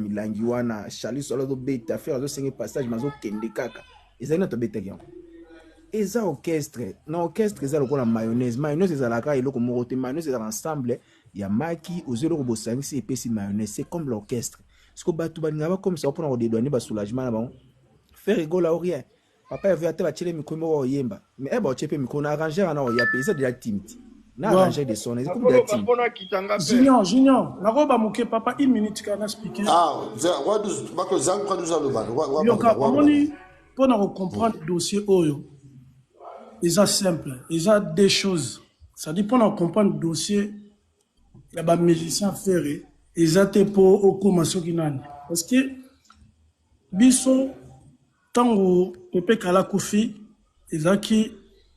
Milangi wana Charlie Solo azobeta, Ferre azosenge passage, mais azokende kaka. Ezali na tobetaki yango. Eza orchestre. Na orchestre eza lokola mayonnaise. Mayonnaise ezalaka eloko moko te. Mayonnaise ezalaka ensemble ya maki, ozwi eloko bosangisi epesi mayonnaise. C'est comme l'orchestre. Siko bato balingaka bakomisa mpona kodedouane ba soulagement na bango. Ferre Gola ou rien. Papa Hervé ata batiele micro moko oyemba. Mais eh baotie pe micro na arrangeur na oya pe eza déjà team ti. Na arrangeur de son eza comme déjà team. Junior, Junior, nakoba moke papa une minute kaka na speaker. Ah, roi 12, bako zang roi 12 aloba. Roi Yoka, omoni pona ko comprendre dossier oyo eza simple, eza deux choses. C'est-à-dire pona ko comprendre dossier ya ba musiciens Ferre eza te po okoma soki nani. Parce que biso Tango Pepe Kalle akufi ezalaki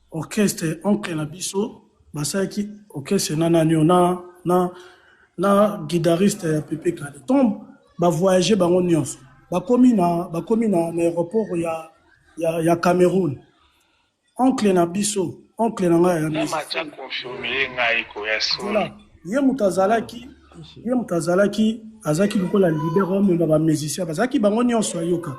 orchestre oncle na biso basalaki orchestre na nani oyo na na na guitariste ya Pepe Kalle tango ba voyager bango nionso bakomi na bakomi na na aeroport ya ya ya Cameroun oncle na biso oncle na ngai ya musicien voilà ye moto azalaki ye moto azalaki azalaki lokola leader omema ba musicien bazalaki bango nyonso ayoka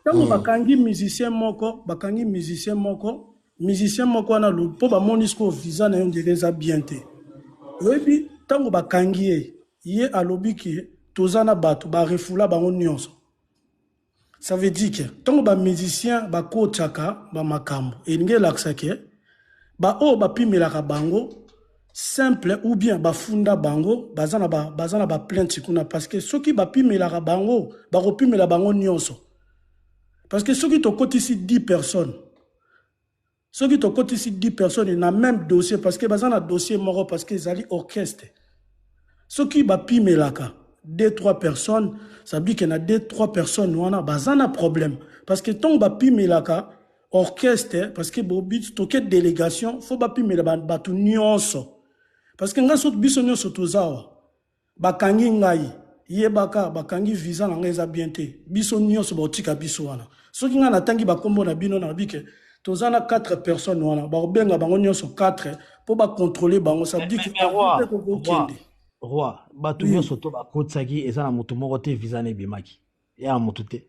ntango bakangi musicien moko bakangi musicien moko musicien moko wana mpo bamoni sikoyo visa na ye ondire eza bien te oyebi ntango bakangi ye ye alobi ke toza na bato barefula bango nyonso. Ça veut dire que tango ba musiciens bakotiaka ba makambo elingi elakisa ke ba oyo bapimelaka bango simple ou bien bafunda bango baza na ba, baza na ba plainte kuna parce que soki bapimelaka bango bakopimela bango nyonso parce que soki tokotisi 10 personnes Soki tokotisi 10 personnes na meme dossier parce que baza na dossier moko parce que ezali orchestre. Soki bapimelaka 2 3 personnes, ça veut dire que na 2 3 personnes wana baza na problème parce que ntango bapimelaka orchestre parce que bobi toke délégation faut bapimela bato nyonso parce que ngai soki biso nyonso toza awa Bakangi ngai yebaka bakangi visa na ngai eza bien te biso nionso bakotika biso wana soki ngai natangi bakombo na bino nalobi ke toza na 4 personnes wana bakobenga bango nionso 4 po ba controler bango ça veut dire que Mais roi, avion pe roi, kokende roi, bato oui nyonso to bakotisaki eza na moto moko te visa na ebimaki. Ya moto te.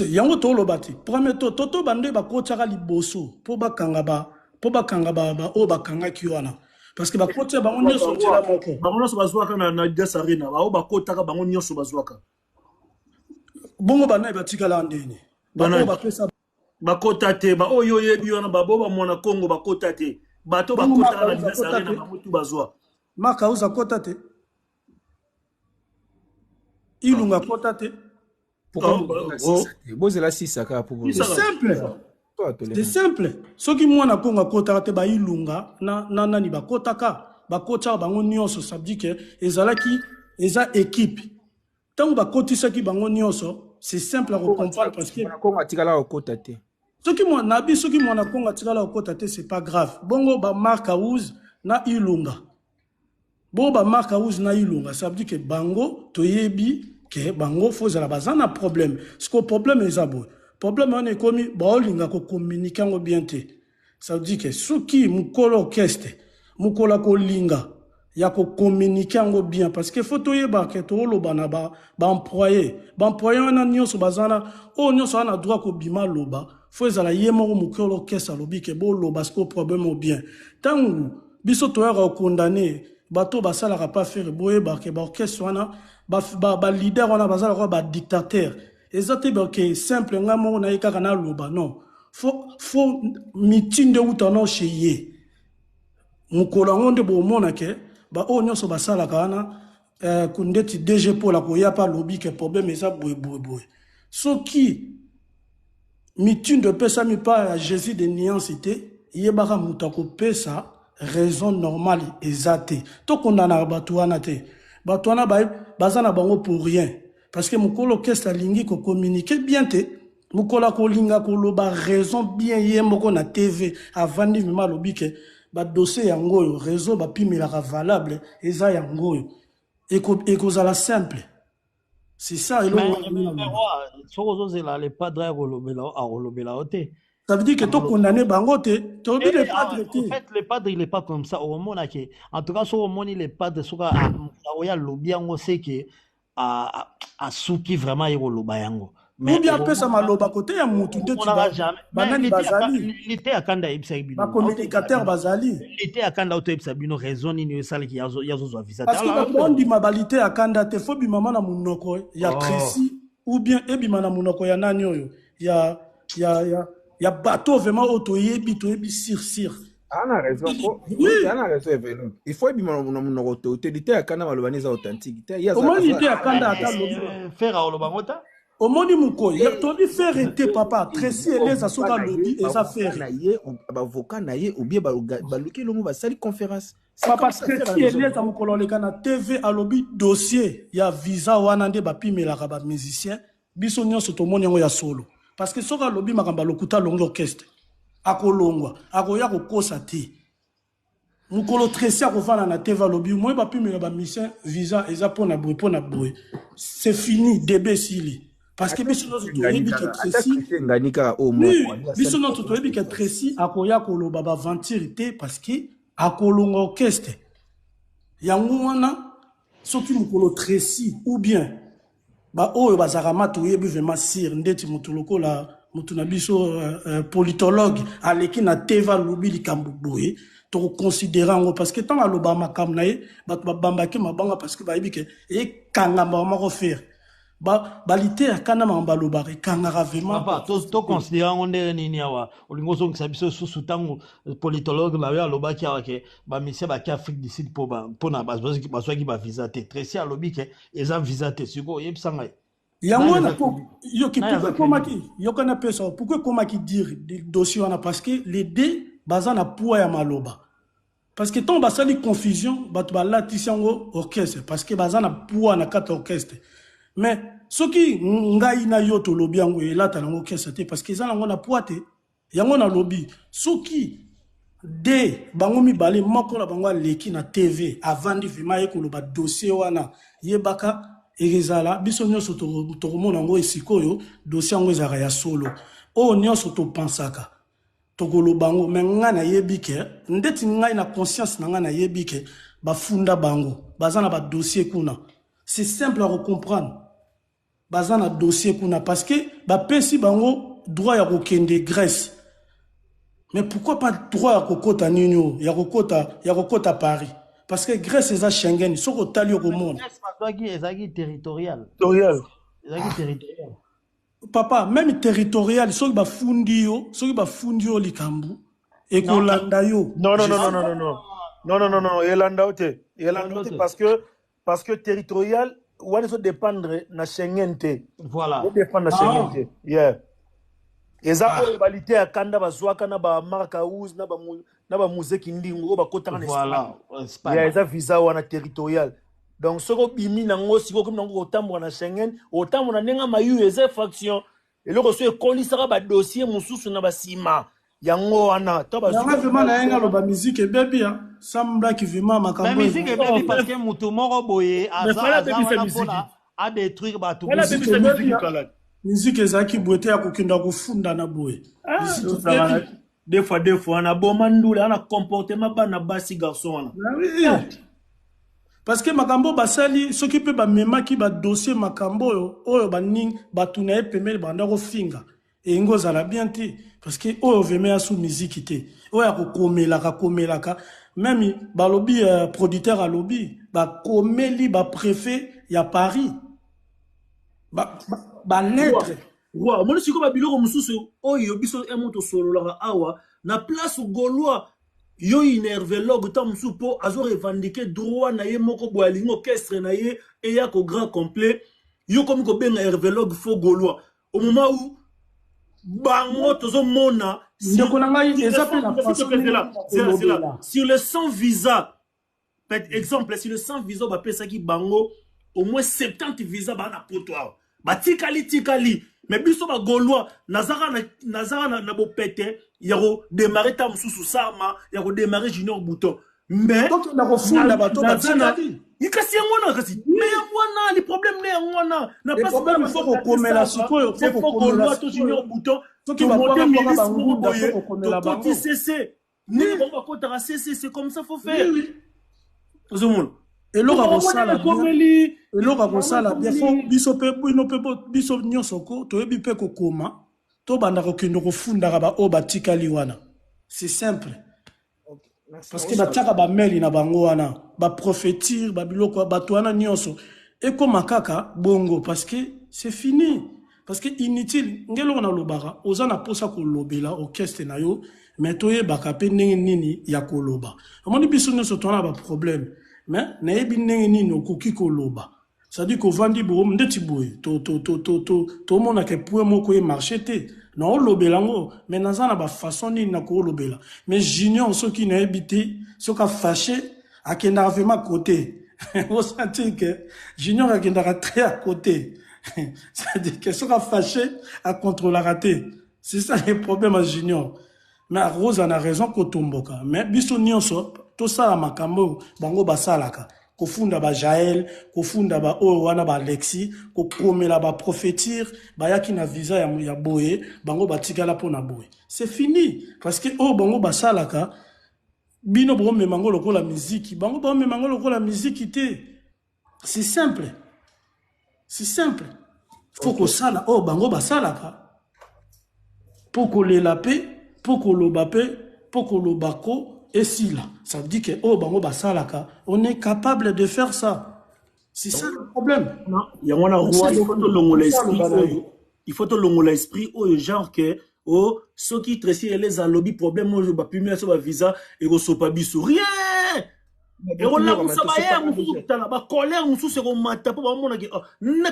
Yango toloba te premier to toto bande bakotiaka liboso mpo bakanga ba mpo bakanga ba ba oyo bakangaki wana parce que bakotia bango nyonso nzela moko. Bango nyonso bazwaka na Adidas Arena, baoyo bakotaka bango nyonso bazwaka. Bongo banani batikala ndeni? Baoyo bapesa bakota te, baoyo oyebi wana babo ba mwana Congo bakota te, bato bakotaka na Adidas Arena bango tu bazwa. Marc House akota te. Ilunga akota te. Pourquoi oh, oh. Bozela sisa kaka po C'est simple. C'est simple. Soki mwana Kongo akotaka te ba Ilunga na na nani bakotaka bakotaka bango nyonso ça veut dire que ezalaki eza équipe. Tango bakotisaki bango nyonso c'est simple à comprendre parce que mwana Kongo atikala kokota te. Soki mwana nabi soki mwana Kongo atikala kokota te c'est pas grave. Bongo ba Marc House na Ilunga Bongo ba Marc House na Ilunga ça veut dire que bango toyebi que bango faut zala baza na problème. Siko problème eza boye. Problème wana ekomi baolinga ko communiquer yango bien te. Ça veut dire que soki mukolo orchestre mukolo akolinga ya ko communiquer yango bien parce que faut toyeba que toloba na ba ba employés, ba employés wana nyonso baza na oyo nyonso wana droit kobima loba faut ezala ye moko mukolo orchestre alobi que boloba siko problème au bien. Tangu biso toyaka ko condamner bato oyo basalaka pa Ferre boyeba ke ba orchestre wana ba, ba, ba leader wana baza lokola ba dictateur eza te ke simple ngai moko naye kaka naloba non fo fo mitindo euta no chez ye mokolo yango nde bomona ke baoyo nyonso basalaka wana eh, ndeti DG Paul akoya mpe alobi ke problème eza boye boye boye soki Mitindo epesami pa ya Jesus de nuance te, yebaka mutu akopesa raison normale eza te. To kondanaka batu wana te. Batu wana ba baza na bango pour rien. Parce que mukolo orchestre alingi ko communiquer bien te. Mukolo akolinga koloba raison bien ye moko na TV avandi vraiment alobi ke ba dossier yango oyo raison bapimelaka valable eza yango oyo. Eko ekozala simple. C'est ça eloko Mais, wana mais, naloba. mais roi, soki ozozela le padre akolobela akolobela yo te. Ça veut dire que to condamner bango te, tolobi Eh, le ah, padre en te. fait, le padre, il est pas comme ça. Omona ke, en tout cas, soki omoni le padre, soki oya alobi yango, c'est que Asuki vraiment ye koloba yango. Ou bien apesa maloba kote ya mutu nde banani bazali. Lite ya kanda ayebisaki bino. Bacommunicateur bazali. Lite ya kanda otoyebisa bino raison nini esalaki yazozwa visa. Parce que bato bandima balite ya kanda te, fo bimama na monoko ya Tracy ou bien ebima na monoko ya nani oyo ya ya ya ya bato vraiment oyo toyebi, toyebi sir sir. Ana raison ko. Oui. Ana raison Evelo. Il faut ebima na monoko to te lite ya kanda maloba ni za authentique. Te ye Omoni lite ya kanda ata lobi. Frère oloba ngo ta. Omoni mokoi tobi frère te papa Tracy Eleza soki alobi eza frère. Na ye bavocat na ye ou bien baluki elongo basali conférence. Papa Tracy Eleza mokolo aleka na TV alobi dossier ya visa wana nde bapimelaka ba musicien biso nyonso tomoni yango ya solo. Parce que soki alobi makambo alokuta alongi orchestre akolongwa akoya kokosa te. Mokolo Tracy akovanda na TV alobi moi bapimela ba musicien visa eza mpona boye mpona boye. C'est fini debe esili. Parce que biso nyonso toyebi ke Tracy biso nyonso toyebi ke Tracy akoya koloba ba aventure te parce que akolonga orchestre. Yango wana soki mokolo Tracy ou bien ba oyo bazalaka ma toyebi vraiment sire ndeti motu lokola motu na biso politologue aleki na TV alobi likambo boye tokoconsidere yango parce que ntango aloba makambo na ye bato babambaki mabanga parce que bayebi ke ekangama moko faire balite ya kanda makambo balobaka ekangaka vraiment. Papa toconsidere yango ndenge nini awa olingi ozongisa biso susu ntango politologue na yo alobaki awa ke bamisie baki Afrique du Sud mpona bazwaki bavisa te. Tracy alobi ke eza visa te sikoyo oyebisa ngai. Yango wana yoki pourquoi ekomaki yoka na pesa pourquoi ekomaki dire dossier wana parce que les deux baza na poids ya maloba. Parce que tant basali confusion bato balatisi yango orchestre parce que baza na poids na kati orchestre. Mais soki ngai na yo tolobi yango elata nango orchestre te parce que eza nango na poids te. Yango na lobi soki de bango mibale moko na bango aleki na TV avandi vraiment ye koloba dossier wana yebaka ezala biso nyonso tokomona yango esikoyo dossier yango ezalaka ya solo oyo nyonso topansaka tokoloba yango mais ngai nayebi ke ndeti ngai na conscience na ngai nayebi ke bafunda bango baza na ba dossier kuna. C'est simple à comprendre. Baza na dossier kuna parce que bapesi bango droit ya kokende Grèce. Mais pourquoi pas droit ya kokota nini ya kokota Paris? Parce que Grèce eza Schengen, soko otali okomona. Grèce bazwaki ezalaki territorial. Territorial. Ezalaki territorial. Papa, même territorial, soki bafundi yo, soki bafundi yo likambo ekolanda yo. Non non non non non non. Non non non non, elanda yo te. Elanda yo te parce que territorial wana ezo dépendre na Schengen te. Voilà. Ezo dépendre na Schengen te. Yeah. Eza oyo balite ya kanda bazwaka na ba Marc House na ba Muzeki Ndingo oyo bakotaka na Espagne. Yeah, eza visa wana territorial. Donc soko bimi nango siko komi nango kotambola na Schengen, otambola ndenge mayu eza infraction. Eloko so ekolisaka ba dossier mosusu na basima. Yango wana to ba Yango vraiment na yenga loba musique ebebi ya Sam Black vraiment makambo. Mais musique ebebi parce que mutu moko boye aza wana mpona a détruire bato. Musique ezalaki boye te ya kokenda kofunda na boye. Deux fois na boma ndula na comportement bana basi garçon wana. Parce que makambo basali soki pe bamemaki ba dossier makambo oyo oyo baning bato na ye pembeni banda kofinga. Engo zala bien te parce que oyo vraiment ya sous musique te oyo akokomelaka komelaka même balobi producteur alobi bakomeli ba préfet ya Paris ba lettre roi omoni sikoyo ba biloko mosusu oyo biso moto sololaka awa na place Gaulois yo inervelogue ta mosusu po azo revendiquer droit na ye moko boye alingi orchestre na ye eya ko grand complet yo komi kobenga hervelogue faux Gaulois au moment où bango tozomona ndeko na ngai eza pe na façon sur le 100 visa par exemple sur le 100 visa bapesaki bango au moins 70 visa ba na poto awa batikali tikali mais biso ba Gaulois nazaka na bopete ya ko démarrer ta mususu sama ya ko démarrer Junior Bouton mais donc na kofunda bato batikali kasi yango wana kasi mais yango wana les problèmes ne yango wana na place problème faut kokomela sikoyo faut kokomela to Junior Bouton soki bakwaka bangunda faut kokomela bango tokoti cc ndenge bango bakotaka cc c'est comme ça faut faire ozomona. Eloko ya Makambo kosala ndenge bien, ekomeli, eloko ya makambo kosala bien, fo ekomeli. biso mpe bino mpe biso nyonso ko toyebi mpe kokoma, tobanda kokende kofundaka baoyo batikali wana. C'est simple. Ok, merci. Parce que batiaka bameli na bango wana, baprophétire, babiloko, bato wana nyonso ekoma kaka bongo parce que c'est fini. Parce que inutile, nge eloko nalobaka, oza na posa kolobela orchestre na yo, mais toyebaka mpe ndenge nini ya koloba. Omoni biso nyonso toza na baproblème, mais nayebi ndenge nini okoki koloba. C'est-à-dire kovandi boye ndeti boye tomonaka point moko e marché te, naolobela yango, mais naza na bafaçon nini na koolobela. Mais Junior soki nayebi te, soki afâché akendaka vraiment côté, osentir que Junior akendaka très à côté, c'est-à-dire que soki afâché acontrôlaka te. C'est ça le problème ya Junior. Mais akozala na raison kotomboka, mais biso nyonso tosala makambo oyo bango basalaka, kofunda bajael, kofunda baoyo wana baalexi, kokomela baprophétire bayaki na visa ya boye, bango batikala mpo na boye. C'est fini, parce que oyo bango basalaka, bino bomema yango lokola miziki, bango bomema yango lokola miziki te. C'est simple, c'est simple. Faut kosala oyo bango basalaka, mpo kolela mpe mpo koloba mpe mpo koloba ko esila. Ça veut dire que oyo bango basalaka, on est capable de faire ça. C'est ça le problème. Yango wana, roi, il faut tolongola esprit oyo, il faut tolongola esprit oyo genre que o soki Tracy Eleza alobi problème oyo bapimi biso bavisa, ekosopa biso. Rien, ekolamusa bayere mosusu. Tala bacolère mosusu ekomata mpo bamonaki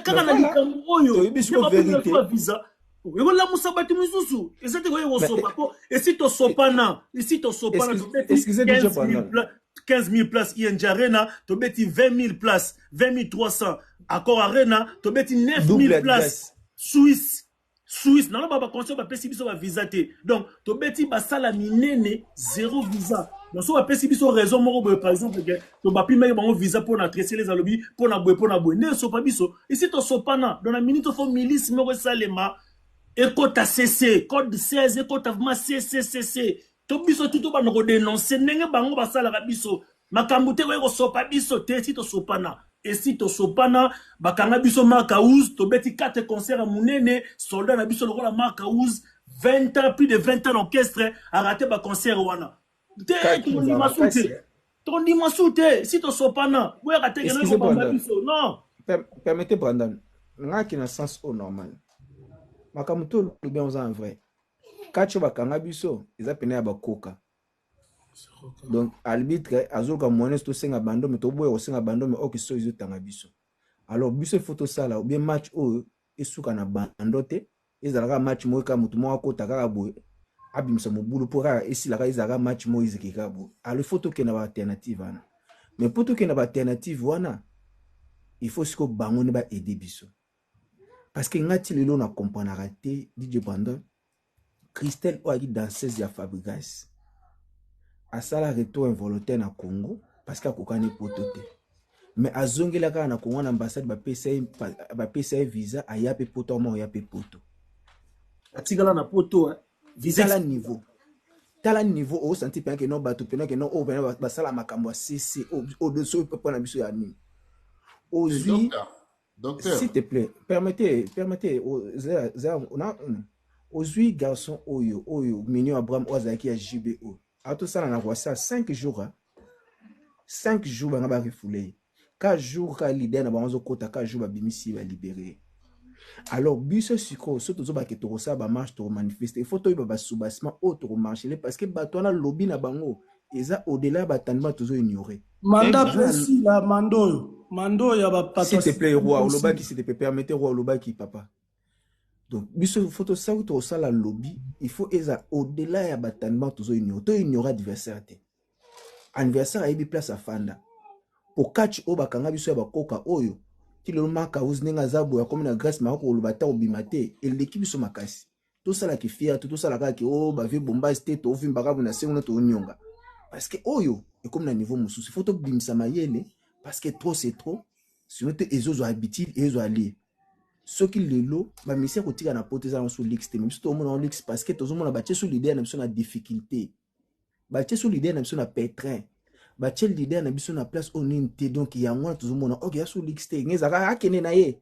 kaka na likambo oyo bapimi biso bavisa, ekolamusa bato misusu. Eza te koye kosopa mpo esi tosopana, esi tosopana. Tobeti 15 000 places ING Arena, tobeti 20 000 places, 20 300 Accor Arena, tobeti 9 000 places Suisse. Suisse naloba baconcert bapesi biso bavisa te. Donc tobeti basala minene, zéro visa. Donc so bapesi biso raison moko boye, par exemple ke to bapimaki bango visa mpo na Tracy Eleza alobi mpo na boye, mpo na boye nde esopa biso. Esi tosopana. Donc na minute faut milice moko esalema, ekota cc code 16, ekota vraiment cccc to biso tu tobanda kodénoncer ndenge bango basalaka biso makambo te. Koye kosopa biso te, esi tosopana, esi tosopana. Bakanga biso Mark House, tobeti 4 concert ya monene. Soldat na biso lokola Mark House, 20 ans, plus de 20 ans d'orchestre, araté baconcert wana te. Tondima su te, tondima su te. Si tosopana, boyaka te kobamba biso, non. Permettez, Brandon, ngaki na sens au normal, makambo to olobi oza en vrai. Kati oyo bakanga biso eza pene ya bakoka. Donc arbitre azoluka moyen tosenga bandome, toboya kosenga bandome oyo so ezotanga biso. Alors biso il faut tosala bien match oyo esuka na bando te. Ezalaka match moko kaka motu moko akota kaka boye, abimisa mobulu mpo kaka esilaka. Ezalaka match moko ezeki kaka boye. Alors il faut tokende ba alternative wana. Mais mpo tokende ba alternative wana, il faut sikoyo bango nde baaider biso, parce que nga ti lelo na comprenaka te. DJ Brandon, Christelle oyo ayaki danseuse ya Fabrigas, asala retour involontaire na Congo parce que akokani poto te, mais azongela kaka na Congo na ambassade, bapesa ye visa, aya mpe poto, ama oya mpe poto. Atikala na poto. Visa. Tala niveau, tala niveau osanti mpena ke no bato mpena ke no oyo mpena basala makambo ya cc oyo soki mpona biso ya nini ozwi. Docteur. S'il te plaît, permettez, permettez. Ozwi garçon oyo, oyo Mignon Abraham, oyo azalaki ya JB, oyo atosala na Roissy 5 jours, 5 jours banga barefouler ye. Ka jour ka leader na bango azokota, ka jour babimisi ye, balibérer ye. Alors biso sikoyo so tozobake, tokosala bamarche, tokomanifeste, il faut toyeba basoubassement oyo tokomarchele, parce que bato wana lobi na bango eza au-delà ya batendement tozo-ignore. Mandat mpe esila, manda oyo, manda oyo ya bapato. S'il te plaît, roi olobaki, s'il te plaît, permettez, roi olobaki, papa. Donc biso faut tosala, tokosala lobi, il faut eza au-delà ya batendement tozo-ignore. Toignore adversaire te. Anniversaire ayebi place afanda po kati oyo bakanga biso ya bakoka oyo. Ti lelo Makause ndenge aza boye, akomi na Grèce, maka koloba ta kobima te, eleki biso makasi. Tosalaki fier te, tosala kaka ke o bavie bombase te, tovimbaka boye na se kuna, toonionga, parce que oyo ekomi na niveau mosusu. Il faut tobimisa mayele, parce que trop c'est trop. Sinon te, ezozwa habitude, ezozwa lie. Soki lelo bamisia kotika na poto eza nango luxe te, mais biso tomona yango luxe, parce que tozomona batie so leader na biso na difficulté, batie so leader na biso na pétrin. Batie leader na biso na place oyo nini te. Donc yango wana tozomona ok, ya so lix te, nge ezalaka akende na ye.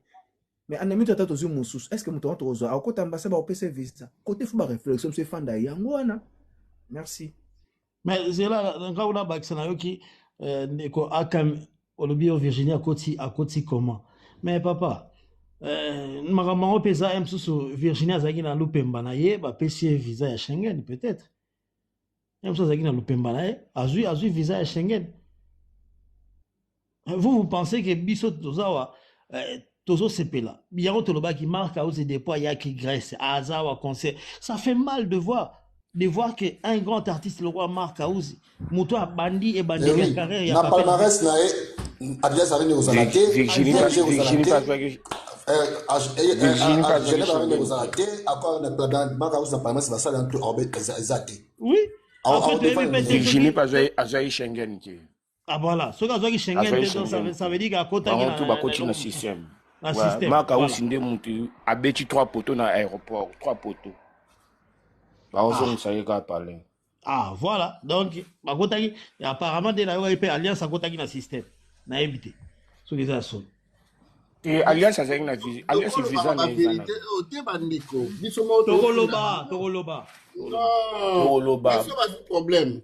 Mais anami to ata tozwi mosusu, est ce que moto wana tokozwa akokota ambassade, bakopesa visa kote? Fo baréflexion biso efanda yango wana. Merci. Mais zela nga kuna bakisa nayoki ndeko Akam olobi yo Virginie akoti akoti comment? Mais papa, makambo yango mpe eza ye mosusu. Virginie azalaki na lupemba na ye, bapesi ye visa ya Schengen. Peut-être ye mosusu azalaki na lupemba na ye, azwi visa ya Schengen. Vous, vous pensez que biso toza wa tozosepela yango? Tolobaki Mark House depuis ayaki Grèce, aza wa concert. Ça fait mal de voir que un grand artiste, le roi Mark House, moto abandi ebandeli ya carrière ya na papa palmarès na ye, Adidas Arena ekozala te. Virginie ING ekozala Virginie te. mpe azwaki, Virginie mpe azwaki Genève Arena Schengen ekozala te. te. Accord na Mark House na palmarès basala eza te. Oui, après toyebi mpe te. Virginie Soki mpe azwaki Schengen te. Ah voilà, soki azwaki Schengen Azwaki te, donc Schengen ça te. veut dire qu'akotaki Bango tu na bakoti eloko na mosusu système. na Ouais, système. Mark Voilà. House nde mutu abeti trois poteaux na aéroport, trois poteaux. Ah. Baozongisa ye kaka palais. Ah voilà, donc bakotaki apparemment nde nayokaki mpe alliance akotaki na système. Nayebi te soki eza ya solo. Te, alliance azalaki na visa, alliance Tokolobaka visa na ye eza na bavérité oyo te, bandeko. Biso moko Tokoloba. tofingana. Tokoloba. Non. Tokoloba. Biso bazwi problème.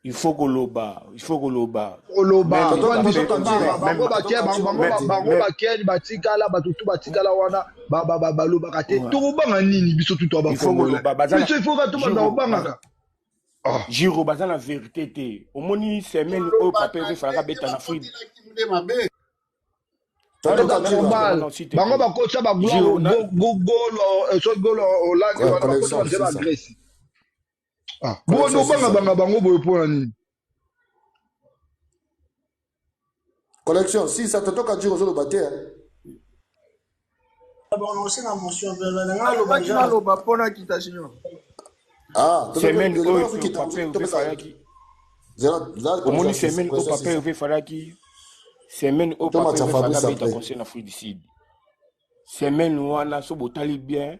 Il faut koloba, il faut koloba. Koloba Même mpo biso bape tobanga même bango batie bango même bango même bakeni batikala, bato tu batikala wana balobaka te. Tokobanga nini? Biso tu toa Il faut bacongolais. koloba, baza na Biso il faut ka tobanda Giro, kobangaka. Ah. Giro, baza na vérité te. Omoni semaine oyo papa Tolobaka Hervé te falaka te. beta na Afrique. Bakotelaki nde mabe. Eza Naloba naloba normal. non, s'il te Bango plaît. bakotisa bagloire Giro na gol, soki gol Hollande wana bakotisa Collection banzela ya sisa. Grèce. Ah, bongo Collection obanga sisa. banga bango boye mpona nini? Collection sisa, totoka jiro ozoloba te, hein. Osenga motion na ngai, aloba Alobaki déjà. naloba mpona kita junior. Ah, Semaine oyo tokita. papa Hervé Topesa falaki zela zela. Omoni Collection semaine oyo sisa. papa Hervé falaki, semaine oyo papa Tomatisa Hervé falaki Fabrice abeta après. concert na Afrique du Sud, semaine wana so botali bien,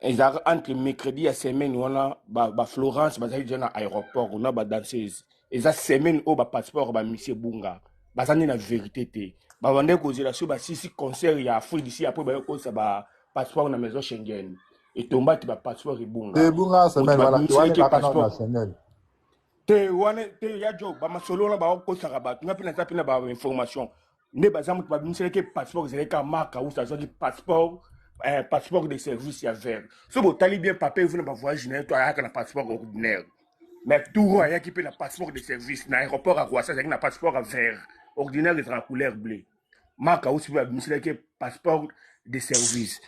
ezalaka entre mercredi ya semaine wana, baflorence bazalaki deja na aéroport na badanseuse. Eza semaine oyo bapasseport bamisi ebunga. Baza nde na vérité te. Babandaki kozela so basisi concert ya Afrique d'ici, après baye kosa bapasseport na maison Schengen. Etombaki, bapasseport ebunga. Ebunga Moto semaine wana te, wana babimiselaki ezalaka nano na passeport Schengen. Te, wana te ya jo bamasolo wana bakosaka bato. Nga mpe naza mpe na bainformation nde baza moto babimiselaki passeport ezalaki kaka Mark House azwaki passeport, passeport de service ya vert. So botali bien, papa Hervé na bavoyage na ye to ayaka na passeport ordinaire, mais tour ayaki mpe na passeport de service na aéroport ya Roissy, azalaki na passeport ya vert. Ordinaire ezalaka couleur bleu. Mark House mpe babimiselaki passeport de service.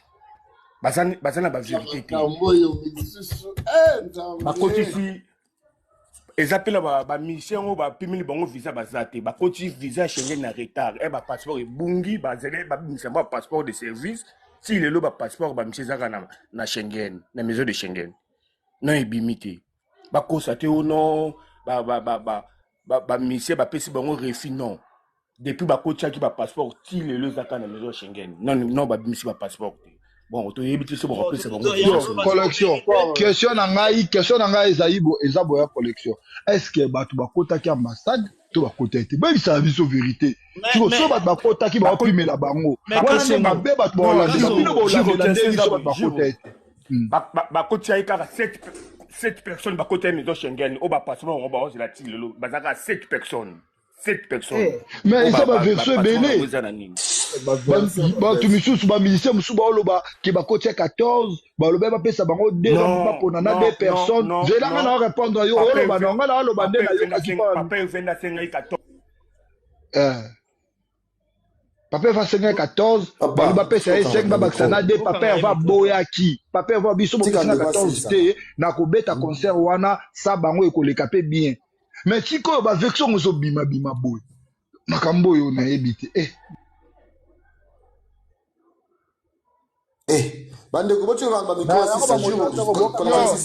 Baza na bavérité te. Makambo oyo misusu, eh, Nzambe. Bakotisi eza mpe na bamusicien oyo bapimeli bango visa baza te. Bakoti visa ya Schengen na retard e bapasseport ebungi. Bazali babimisa bango bapasseport de service. Ti lelo bapasseport bamusicien ezaka na Schengen, na maison de Schengen, non, ebimi te. Bakosa te o non, bamusicien bapesi bango refus. Non, depuis bakotiaki bapasseport ti lelo ezaka na maison ya Schengen, non, non, babimisi bapasseport te. Bon, toyebi te so bakopesa bango Yo visa. Collection, question na ngai ezali eza boya. Collection, est ce que bato bakotaki ambassade to bakotaki te? Boyebisaka biso vérité. Siko so bato bakotaki, baopimela bango wana nde mabe. Bato baolandela bino, bolandela nde biso bato bakotaki te. Bakotiaki kaka 7 personnes. Bakotiaki maison Schengen oyo bapasseport bango baozela ti lelo, baza kaka 7 personnes, 7 personnes. Mais Oyo eza baversion bapasseport bango ebele. eza na nini? Bato misusu, bamusicien mosusu baoloba ke bakotia 14, baloba bapesa bango deux, Non, bapona na non, deux non, personnes. non, Zelanga non. na répondre yo. Papa Oloba Hervé na nga, na oloba nde Papa Hervé nayokaki mpa. Papa Hervé nasengai 14. Papa Hervé asengaki 14, balobi bapesa ye 5, babakisa na 2. Papa Hervé aboyaki. Papa Hervé, biso bopesi na 14 te, na kobeta concert wana sa bango ekoleka mpe bien. Mais sikoyo baversion ngo ezobimabima boye, makambo oyo nayebi te, eh. Eh, bandeko, botikaka bamicro. Asisa jiro.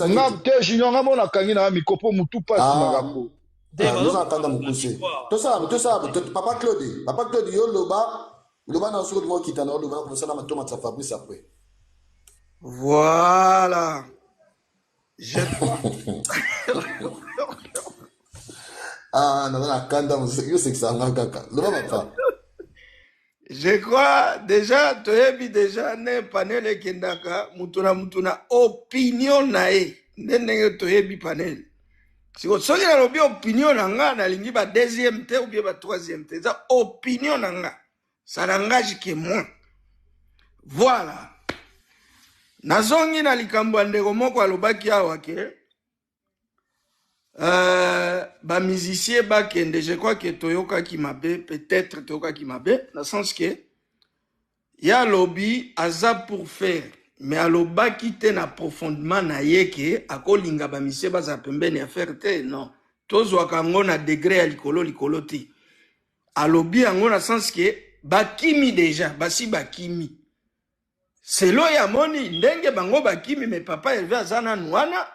Nga te, junior, nga mona akangi na micro mpo mutu pasi makambo. Yoza kanda mokuse. Tosala papa Claude, papa Claude, yo loba, loba na soki olingi okita na oloba kosala matoma ya Fabrice après. Voilà. Je Ah, naza na kanda yo osekisa nga kaka. Loba papa. Je crois déjà toyebi déjà ne panel ekendaka mutu na mutu na opinion na ye nde ndenge toyebi panel siko soki nalobi opinion na nga nalingi ba deuxième te ou bien ba troisième te eza opinion na nga ça n'engage que moi. Voilà, nazongi na likambo ya ndeko moko alobaki awa ke ba musicien bakende. Je crois que toyokaki mabe, peut-être toyokaki mabe na sens ke ye alobi aza pour faire, mais alobaki te na profondement na ye ke akolinga ba musicien bazala pembeni ya faire te. Non, tozwaka yango na degré ya likolo likolo te. Alobi yango na sens ke bakimi déjà, basi bakimi selo ya moni ndenge bango bakimi, mais papa Hervé aza nanu wana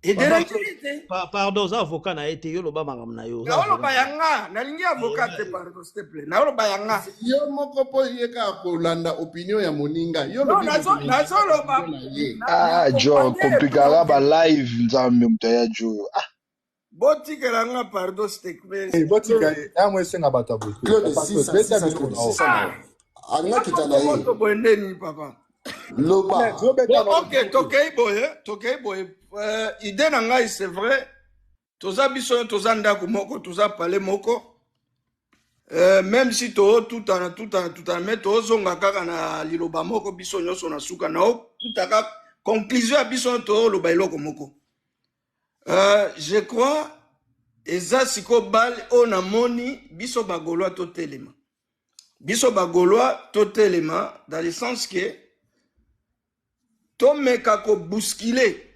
ederange te. Pardon, oza avocat na ye te, yo loba makambo na yo. Naoloba ya nga, nalingi avocat te, pardon, s'il te plaît, naoloba ya nga. Yo moko mpo ye kaka kolanda opinion ya moninga. Yo lobi nazoloba. Ah, jo komplikaka ba live nzambe moto ya jo. Ah. Botikela nga pardon, s'il te plaît. Botika ye yango esenga bato ya boye. Claude sisa, Claude sisa. Alinga kita na ye. Boye ndeni papa. Loba. Ok, tokei boye, tokei boye. Idée na ngai, c'est vrai, toza biso toza ndako moko, toza pale moko. Même si tootutana tutana tutana, mais tozonga kaka na liloba moko biso nyonso na suka na okutaka conclusion ya biso tooloba eloko moko. Je crois eza sikoyo bale oyo namoni biso bagaulois totelema, biso bagaulois totelema dans le sens que tomeka kobousculer,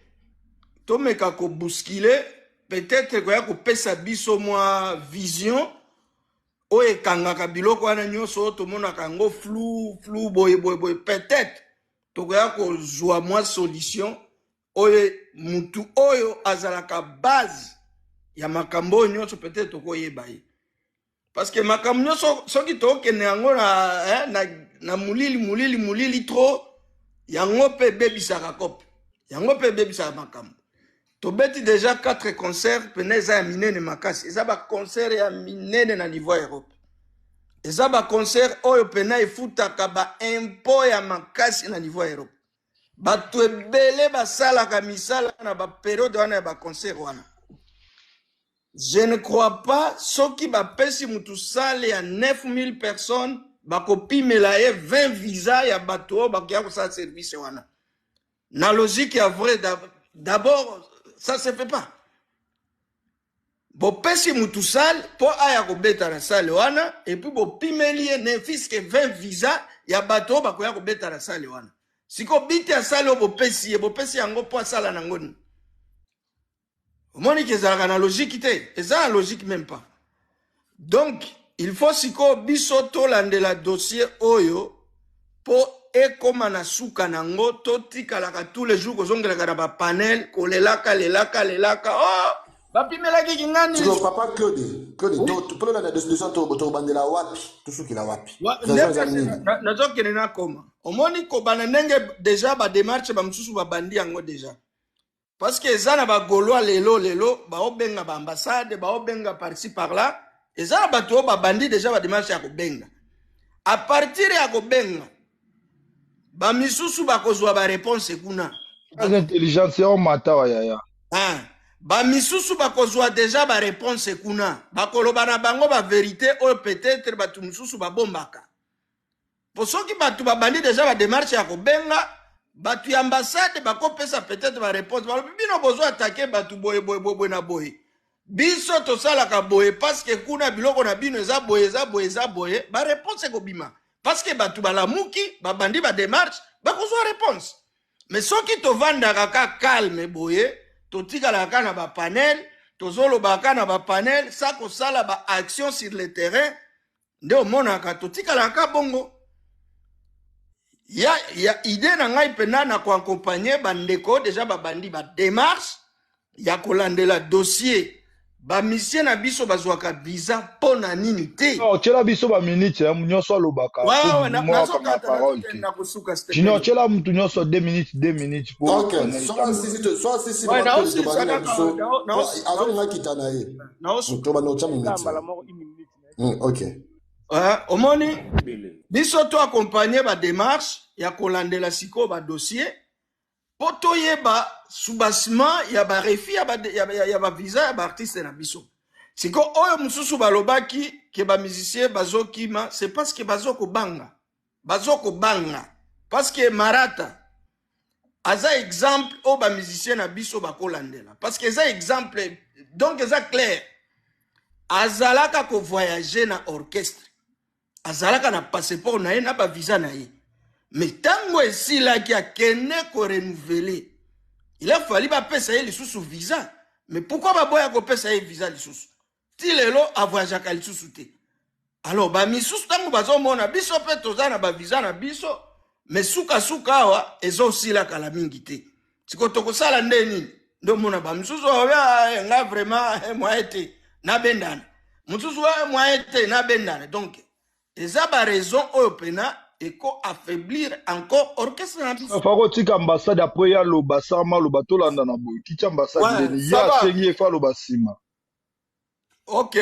tomeka kobousculer, peut-être koya kopesa biso mwa vision oyo ekangaka biloko wana nyonso oyo tomonaka yango flou flou boye boye boye. Peut-être tokoya kozwa mwa solution oyo mutu oyo azalaka base ya makambo oyo nyonso, peut-être tokoyeba ye, parce que makambo nyonso soki tokende yango na, eh, na molili molili molili trop, yango mpe ebebisaka kope, yango mpe ebebisaka makambo. Tobeti déjà 4 concert pene, eza ya minene makasi, eza baconcert ya minene na niveau ya Europe, eza baconcert oyo pena efutaka baimpôt ya makasi na niveau ya Europe. Bato ebele basalaka misala na baperiode wana ya baconcert wana. Je ne crois pas soki bapesi mutu salle ya 9000 personnes, bakopimela ye 20 visa ya bato oyo bakoya kosala service wana. Na logique ya vrai, d'abord ça se fait pas. Bopesi mutu salle mpo aya kobeta na salle wana, et puis bopimeli ye ne fût-ce que 20 visa ya bato oyo bakoya kobeta na salle wana. Sikoyo bite ya salle oyo bopesi ye, bopesi yango mpo asala nango nini? Omoni ke ezalaka na logique te, eza na logique même pas. Donc il faut sikoyo biso tolandela dossier oyo mpo ekóma na suka nango. Totikalaka tous les jours kozongelaka na bapanel, kolelaka lelaka lelaka, oh, bapimelaki kingani. Siko papa Claude, Claude, mpo lolanda dossier, tobandela wapi, tosukela wapi? Raison eza nini? Nazokende nakoma, omoni kobanda ndenge déjà badémarche bamosusu babandi yango déjà, parce que eza na bagaulois lelo lelo baobenga baambassade, baobenga par-ci par-là. Eza na bato oyo babandi déjà badémarche ya kobenga. À partir ya kobenga, bamisusu bakozwa baréponse kuna. Très intelligence ya omata wa yaya. Ah, bamisusu bakozwa déjà baréponse kuna, bakoloba na bango bavérité oyo peut-être bato mosusu babombaka. Po soki bato babandi déjà badémarche ya kobenga bato ya ambassade, bakopesa peut-être baréponse, balobi: bino bozwa atake bato boye boye boye boye na boye, biso tosalaka boye parce que kuna biloko na bino eza boye, eza boye, eza boye. Baréponse ekobima parce que bato balamuki, babandi badémarche, bakozwa réponse. Mais soki tovandaka ka calme boye, totikalaka kaka na bapanel, tozolobaka kaka na bapanel sa kosala baaction sur le terrain, nde omonaka totikalaka ka bongo. Ya idée na ngai mpenza na koaccompagner bandeko déjà babandi badémarche ya kolandela dossier. Ba musiciens na biso bazwaka visa mpo na nini te? Non, tiela biso ba minutes hein, nyonso alobaka Ouais, po ouais, mutu moko akanga nazokata parole te. nazokende na kosuka s'il te Junior, plaît. tiela mutu nyonso 2 minutes 2 minutes po Ok, panel soki etambola. asisi te, soki asisi Ouais, papa Claude naosilisa tobandi na kaka biso nao- po nao- azolinga kita na ye. naosuka. Tobandi otya Eza minute. mbala moko une minute na ye. Ok. Omoni Ebele. biso to accompagne ba démarche ya kolandela sikoyo ba dossier mpo toyeba soubassement ya ba refus ya ba, ya, ya, ya ba visa ya ba artiste na biso. Sikoyo oyo mosusu balobaki ke ba musicien bazokima, c'est parce que bazokobanga, bazokobanga parce que Marata aza exemple oyo ba musicien na biso bakolandela, parce que eza exemple, donc eza clair, azalaka ko voyager na orchestre, azalaka na passeport na ye na ba visa na ye, mais ntango esilaki akende ko renouveler, il a fallu bapesa ye lisusu visa. Mais pourquoi baboya kopesa ye visa lisusu? Ti lelo avoyageaka lisusu te. Alors bamisusu ntango bazomona biso mpe toza na bavisa na biso, mais sukasuka awa ezosila kala mingi te. Siko tokosala nde nini? Nde omona bamisusu oyo nga vraiment moyen te nabendana, mosusu oyo moyen te nabendana. Donc eza ba raison oyo pena eko affaiblir encore orchestre na biso. Fa kotika ambassade après ye aloba sama aloba tolanda na boye. Kiti ambassade Ouais, ndeni ye ça va. asengi ye fa aloba nsima. Ok,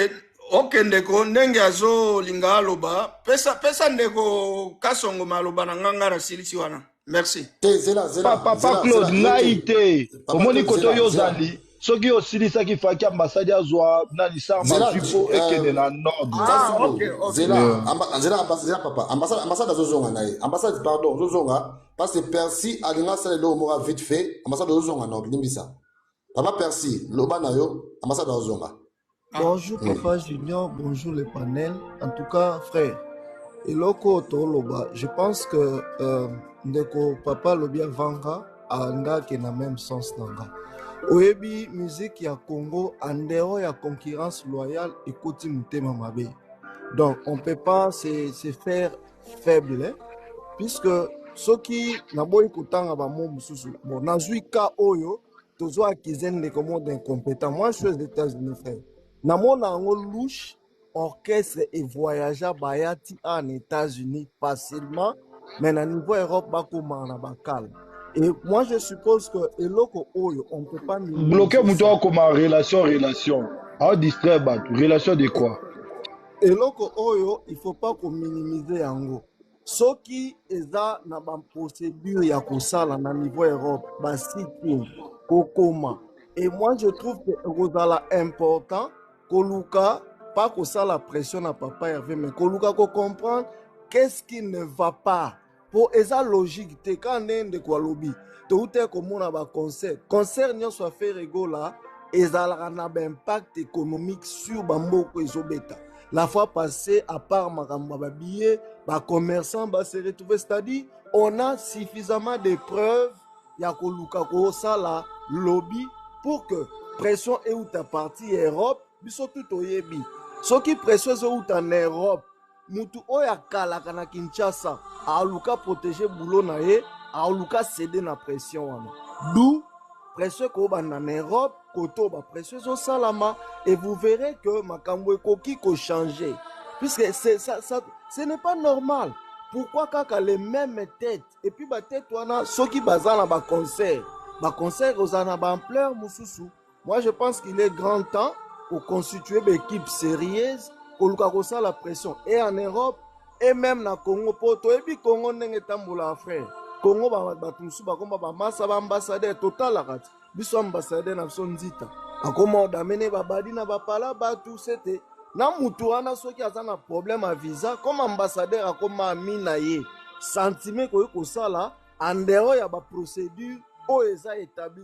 ok ndeko, ndenge azolinga aloba, pesa pesa ndeko Kasongo maloba na nganga na silisi wana. Merci. Te zela zela Papa zela Claude, zela yo ngai te. te. Papa Omoni Claude koto zela yo zela. ozali soki osilisaki faki ambassade azwa nani sarma Zela azwi po ekende na nord. Ah, Kasongo ok, ok. zela Yeah. amba, zela amba, zela papa ambassade ambassade azozonga na ye. Ambassade pardon ozozonga parce que Percy alinga asala eloko moko vite fait ambassade ozozonga na limbisa. Papa Percy loba na yo ambassade azozonga. Bonjour Papa Junior, bonjour le panel. En tout cas, frère, eloko toloba, je pense que ndeko papa lobi avanga angake na même sens nanga. Oyebi musique ya Congo en dehors ya concurrence loyale ekoti motema mabe. Donc on peut pas se faire faible hein, puisque soki naboyi kotanga ba mots mosusu. Bon, nazwi cas oyo tozo accuser ndeko moko d'incompétent. Moi je suis aux États-Unis frère. Namona yango louche orchestre et voyagea bayati en États-Unis facilement, mais na niveau Europe bakoma na bakala. Et moi je suppose que eloko oyo on peut pas Bloquer minimiser mutu ça. akoma relation relation. A distraire bato. Relation de quoi? Eloko oyo il faut pas ko minimiser yango. Soki eza na ba procédure ya kosala na niveau Europe, ba sitting kokoma. Et moi je trouve que ekozala important koluka pas kosala pression na papa Hervé, mais koluka ko comprendre qu'est-ce qui ne va pas. Po eza logique te quand nde ndeko alobi touta komona ba concert, concert nyonso ya Ferre Gola ezalaka na ba impact économique sur ba mboko ezobeta. La fois passée, à part makambo ya ba billets, ba commerçants ba se retrouver, c'est-à-dire on a suffisamment de preuves ya koluka kosala lobby pour que pression euta partie ya Europe, biso tout toyebi. Soki pression ezouta na Europe, mutu oyo akalaka na Kinshasa aluka protéger boulot na ye, aluka céder na pression wana. D'où pression ekobanda na Europe, koto ba pression ezosalama, et vous verrez que makambo ekoki ko changer. Puisque c'est ça, ça, ce n'est pas normal. Pourquoi kaka les mêmes têtes? Et puis ba tête wana soki baza na ba concert, ba concert ozala na ba ampleur mosusu. Moi je pense qu'il est grand temps pour constituer une équipe sérieuse, koluka kosala pression et en Europe et même na Congo. Po toyebi Congo ndenge tambola frère. Congo ba bato mosusu bakoma ba masa ba ambassadeur totalaka ti. Biso ambassadeur na biso nzita akoma odamene babadi na bapala batu sete na mutu wana soki aza na problème ya visa comme ambassadeur akoma ami na ye sentiment ekoki kosala en dehors ya ba procédure oyo eza établi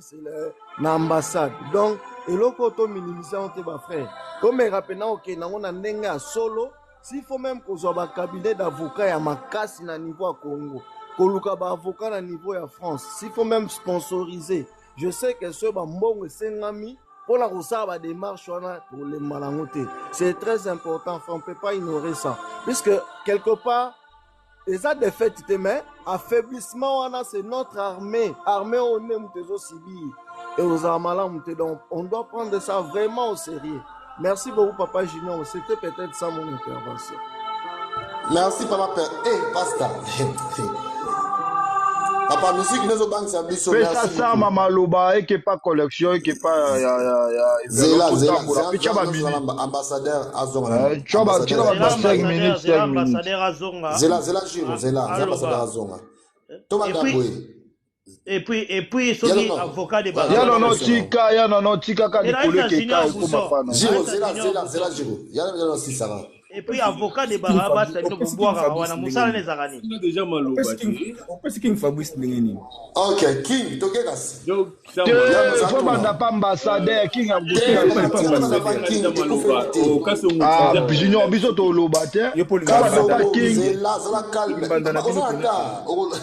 na ambassade. Donc eloko oyo tominimize yango te ba frère, tomeka mpena kokende yango na ndenge ya solo. S'il faut même kozwa ba cabinet d'avocat ya makasi na niveau ya Congo, koluka ba avocat na niveau ya France, s'il faut même sponsoriser, je sais que soki ba mbongo esengami mpona kosala ba démarche wana tolemba nango te. C'est très important frère, on peut pas ignorer ça, puisque quelque part eza défaite te, mais affaiblissement wana c'est notre armée, armée oyo nde moto ezosibir. Ekozala malamu te. Donc on doit prendre ça vraiment au sérieux. Merci beaucoup papa Junior, c'était peut-être ça mon intervention. Merci papa père. Eh hey, pasta. Papa musique nozo bangisa biso pesa merci sama beaucoup. maloba ekepa collection ekepa ya ya ya Zela zela otambola zela mpe tya zela baminute nozala ambassadeur azonga nanu. tya Ambassadeur ba zela 5 ambassadeur minutes zela 5 minutes ambassadeur azonga Zela zela Giro zela zela ambassadeur aloba azonga. et Tobanda puis boye. et puis et puis Ya soki nono. avocat de Ouais, ya zela nono barabas question na yo. tika ya nono tika kaka ela likolo na ekeka junior ekoma buso fana Giro aisa zela junior zela zela buso Giro. Ya ya sisaka. et puis avocat de King barabas Fabrice na bino opesi King bobwakaka Fabrice wana ndenge mosala nini na ezalaka nini Nga déjà maloba opesi te. King opesi King Fabrice ndenge nini Ok, King toke kasi. Donc te Ya sama fo banda mozatuna. pa ambassadeur king Te akotika Fo banda biso pa tika banda ambassadeur pa nga King déjà ekufeli maloba. te. Oh kasongo ah déjà junior biso toloba te yo mpo fo olinga banda pa mbanda Kasongo king zela zela calme. mbanda na Papa bino oza na mpena ka.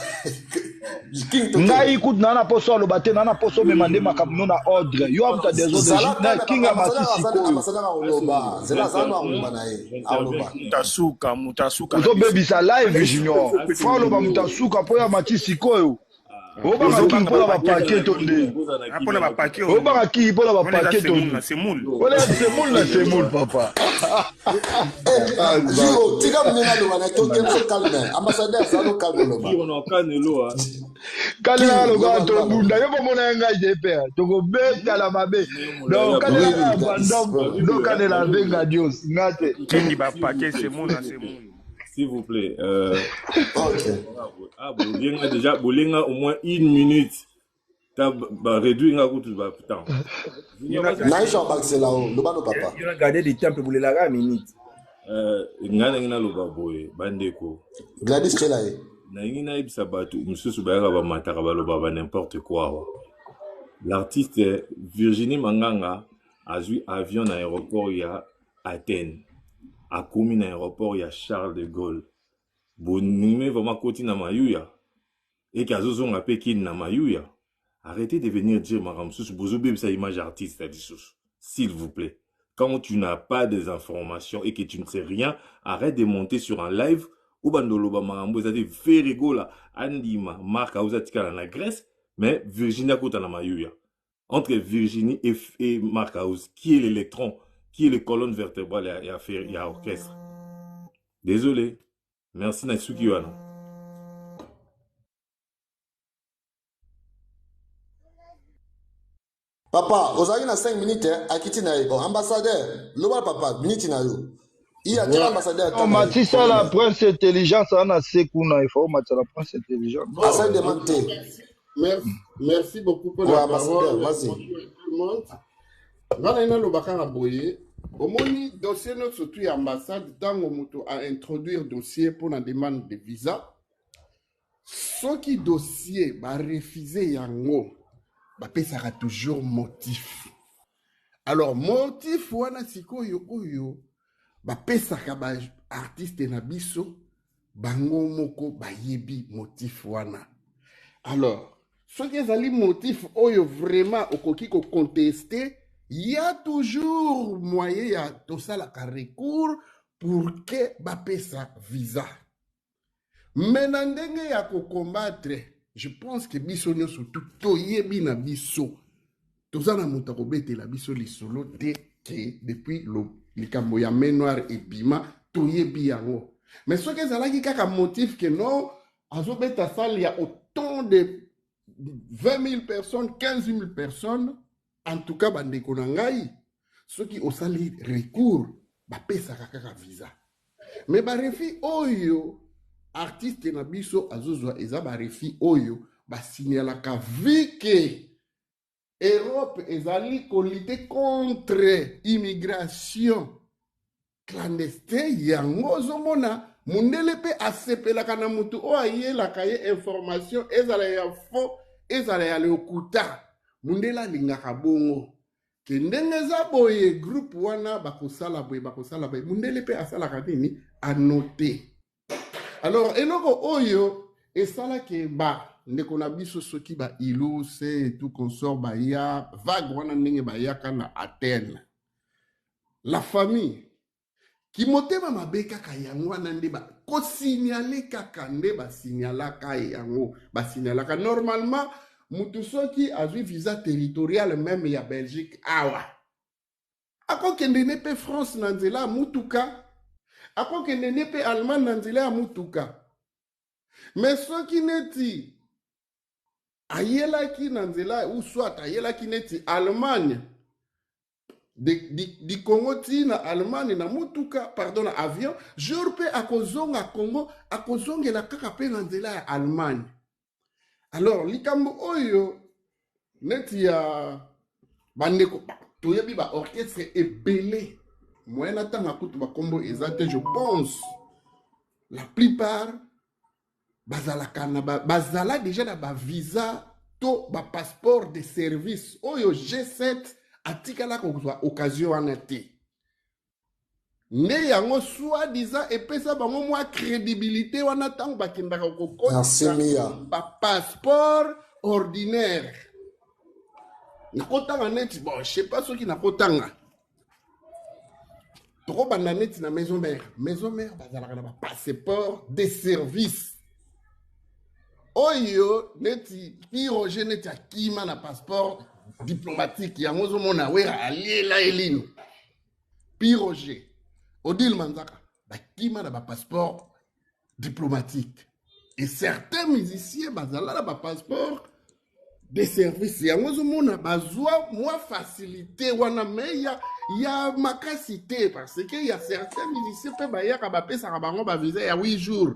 King toke. ngai kutu naa na poso aloba te naa na poso omema nde makambo no na ordre yo abuta desordre Zala na calme king papa amati ambassadeur azali sikoyo ambassadeur akoloba. Kasongo Zela azali na j'interviens akoloba na ye. Akoloba. j'interviens Moto asuka, moto asuka na biso. ozobebisa live junior Faut opesa fo aloba ndenge moto nini asuka mpo ya mati sikoyo obanga king Ozobanga mpo na bapake bapake to nde Kozala na Ah, mpona kimia bapake oyo obanga king mpo na wana eza bapake to semoule nde na semoule. wana ya semoule na semoule papa Eh, Ah, Giro Nzambe. tika moninga aloba na ye toke biso calme. Ambassadeur zala calme oloba. Giro na kanelo ah. kalela King lokola loba loba tobunda loba. yo komona ye ngai te pere tokobetala mabe donc Oui kalela oui kaka Gladys. vandom Voilà. ndo kanela venga dios nga te Kingi S'il vous bapake plaît, semoule na s'il vous plaît. semoule. S'il vous plaît. Ok. Ah, bolenga déjà, bolenga au moins une minute. Ta ba réduire nga kutu ba putain. yo Junior na vas-y. gardien Naisha obakisela o loba no papa. yo na gardien du temple bolelaka minute Nga ndenge naloba boye bandeko Gladys tshela ye. nalingi nayebisa bato mosusu bayaka bamataka baloba ba n'importe quoi awa l'artiste Virginie Manganga azwi avion na aéroport ya Athènes akomi na aéroport ya Charles de Gaulle bonime vraiment akoti na mayuya eke azozonga mpe kini na mayuya arrêtez de venir dire makambo mosusu bozobebisa image artiste ya lisusu s'il vous plaît quand tu n'as pas des informations et que tu ne sais rien arrête de monter sur un live obanda oloba makambo eza te Ferre Gola andima mark auza atikala na Grèce mais Virginie akota na mayuya entre Virginie et Mark House qui est l'électron qui est le colonne vertébrale ya, ya, ya orchestre désolé merci na suki wana Papa, ozalaki na 5 minutes eh, akiti na ye. Bon, ambassadeur, loba papa, minute na yo. Iya tela ambassadeur Non, ata na ye. matisa Toke la na ye. prince intelligence aza na se kuna ifo omatisa la prince intelligence Bon, Asali demande te. merci, merci beaucoup pour Ouais, la ambassadeur, parole. vas-y. Bonjour à tout le monde. Nga naye naloba kaka boye omoni dossier nyonso tu ya ambassade ntango moto aintroduire dossier mpona demande de visa soki dossier barefuse yango bapesaka toujours motif alors motif wana sikoyo oyo bapesaka baartiste na biso bango moko bayebi motif wana alors soki ezali motif oyo vraiment okoki koconteste ya toujours moyen ya tosalaka recours pour ke bapesa visa me na ndenge ya kokombattre je pense ke biso nyonso tu toyebi na biso toza na moto akobetela biso lisolo te ke depuis likambo ya main noire ebima toyebi yango mais soki ezalaki kaka motif ke non azobeta sale ya autant de 20 000 personnes 15 000 personnes en tout cas bandeko na ngai soki osali recours bapesaka kaka visa me barefi oyo artiste na biso azozwa eza barefi oyo basignalaka vi ke Europe ezali kolite contre immigration clandestin yango ozomona mundele mpe asepelaka na motu oyo ayelaka ye information ezala ya faux ezala ya lokuta mundele alingaka bongo ke ndenge eza boye groupe wana bakosala boye bakosala boye mundele mpe asalaka nini anote alors eloko oyo esalaki ba ndeko na biso soki ba iluse et tout consort baya vague wana ndenge bayaka na Athènes la famille kimotema mabe kaka yango wana nde bakosignale kaka nde basignalaka yango basignalaka normalement. Mutu soki azwi visa territorial meme ya Belgique awa, akokende ne mpe France na nzela ya mutuka, akokende ne mpe Allemagne na nzela ya mutuka. Mais soki neti ayelaki na nzela ou soit ayelaki neti Allemagne di Congo ti na Allemagne na mutuka, pardon, na avion, jour mpe akozonga Congo akozongela kaka mpe na nzela ya Allemagne. Alors likambo oyo neti ya bandeko toyebi ba orchestre ebele, moyen natanga kutu bakombo eza te, je pense la plupart bazalaka na ba, bazala deja na ba visa to ba passeport de service oyo G7 atikala kozwa occasion wana te. Nde yango soit disant epesa bango mwa crédibilité wana ntango bakendaka kokotisa ba passeport ordinaire. Nakotanga neti bon, je sais pas soki nakotanga tokobanda neti na maison mère. Maison mère bazalaka na ba passeport de service oyo neti Pi Roger neti akima na passeport diplomatique yango ozomona Wera aliela elino. Pi Roger, Odile Manzaka bakima na ba passeport diplomatique et certains musiciens bazala na ba passeport de service yango ozomona bazwa mwa facilité wana mais ya makasi te parce que ya certains musiciens mpe bayaka bapesaka bango ba visa ya 8 jours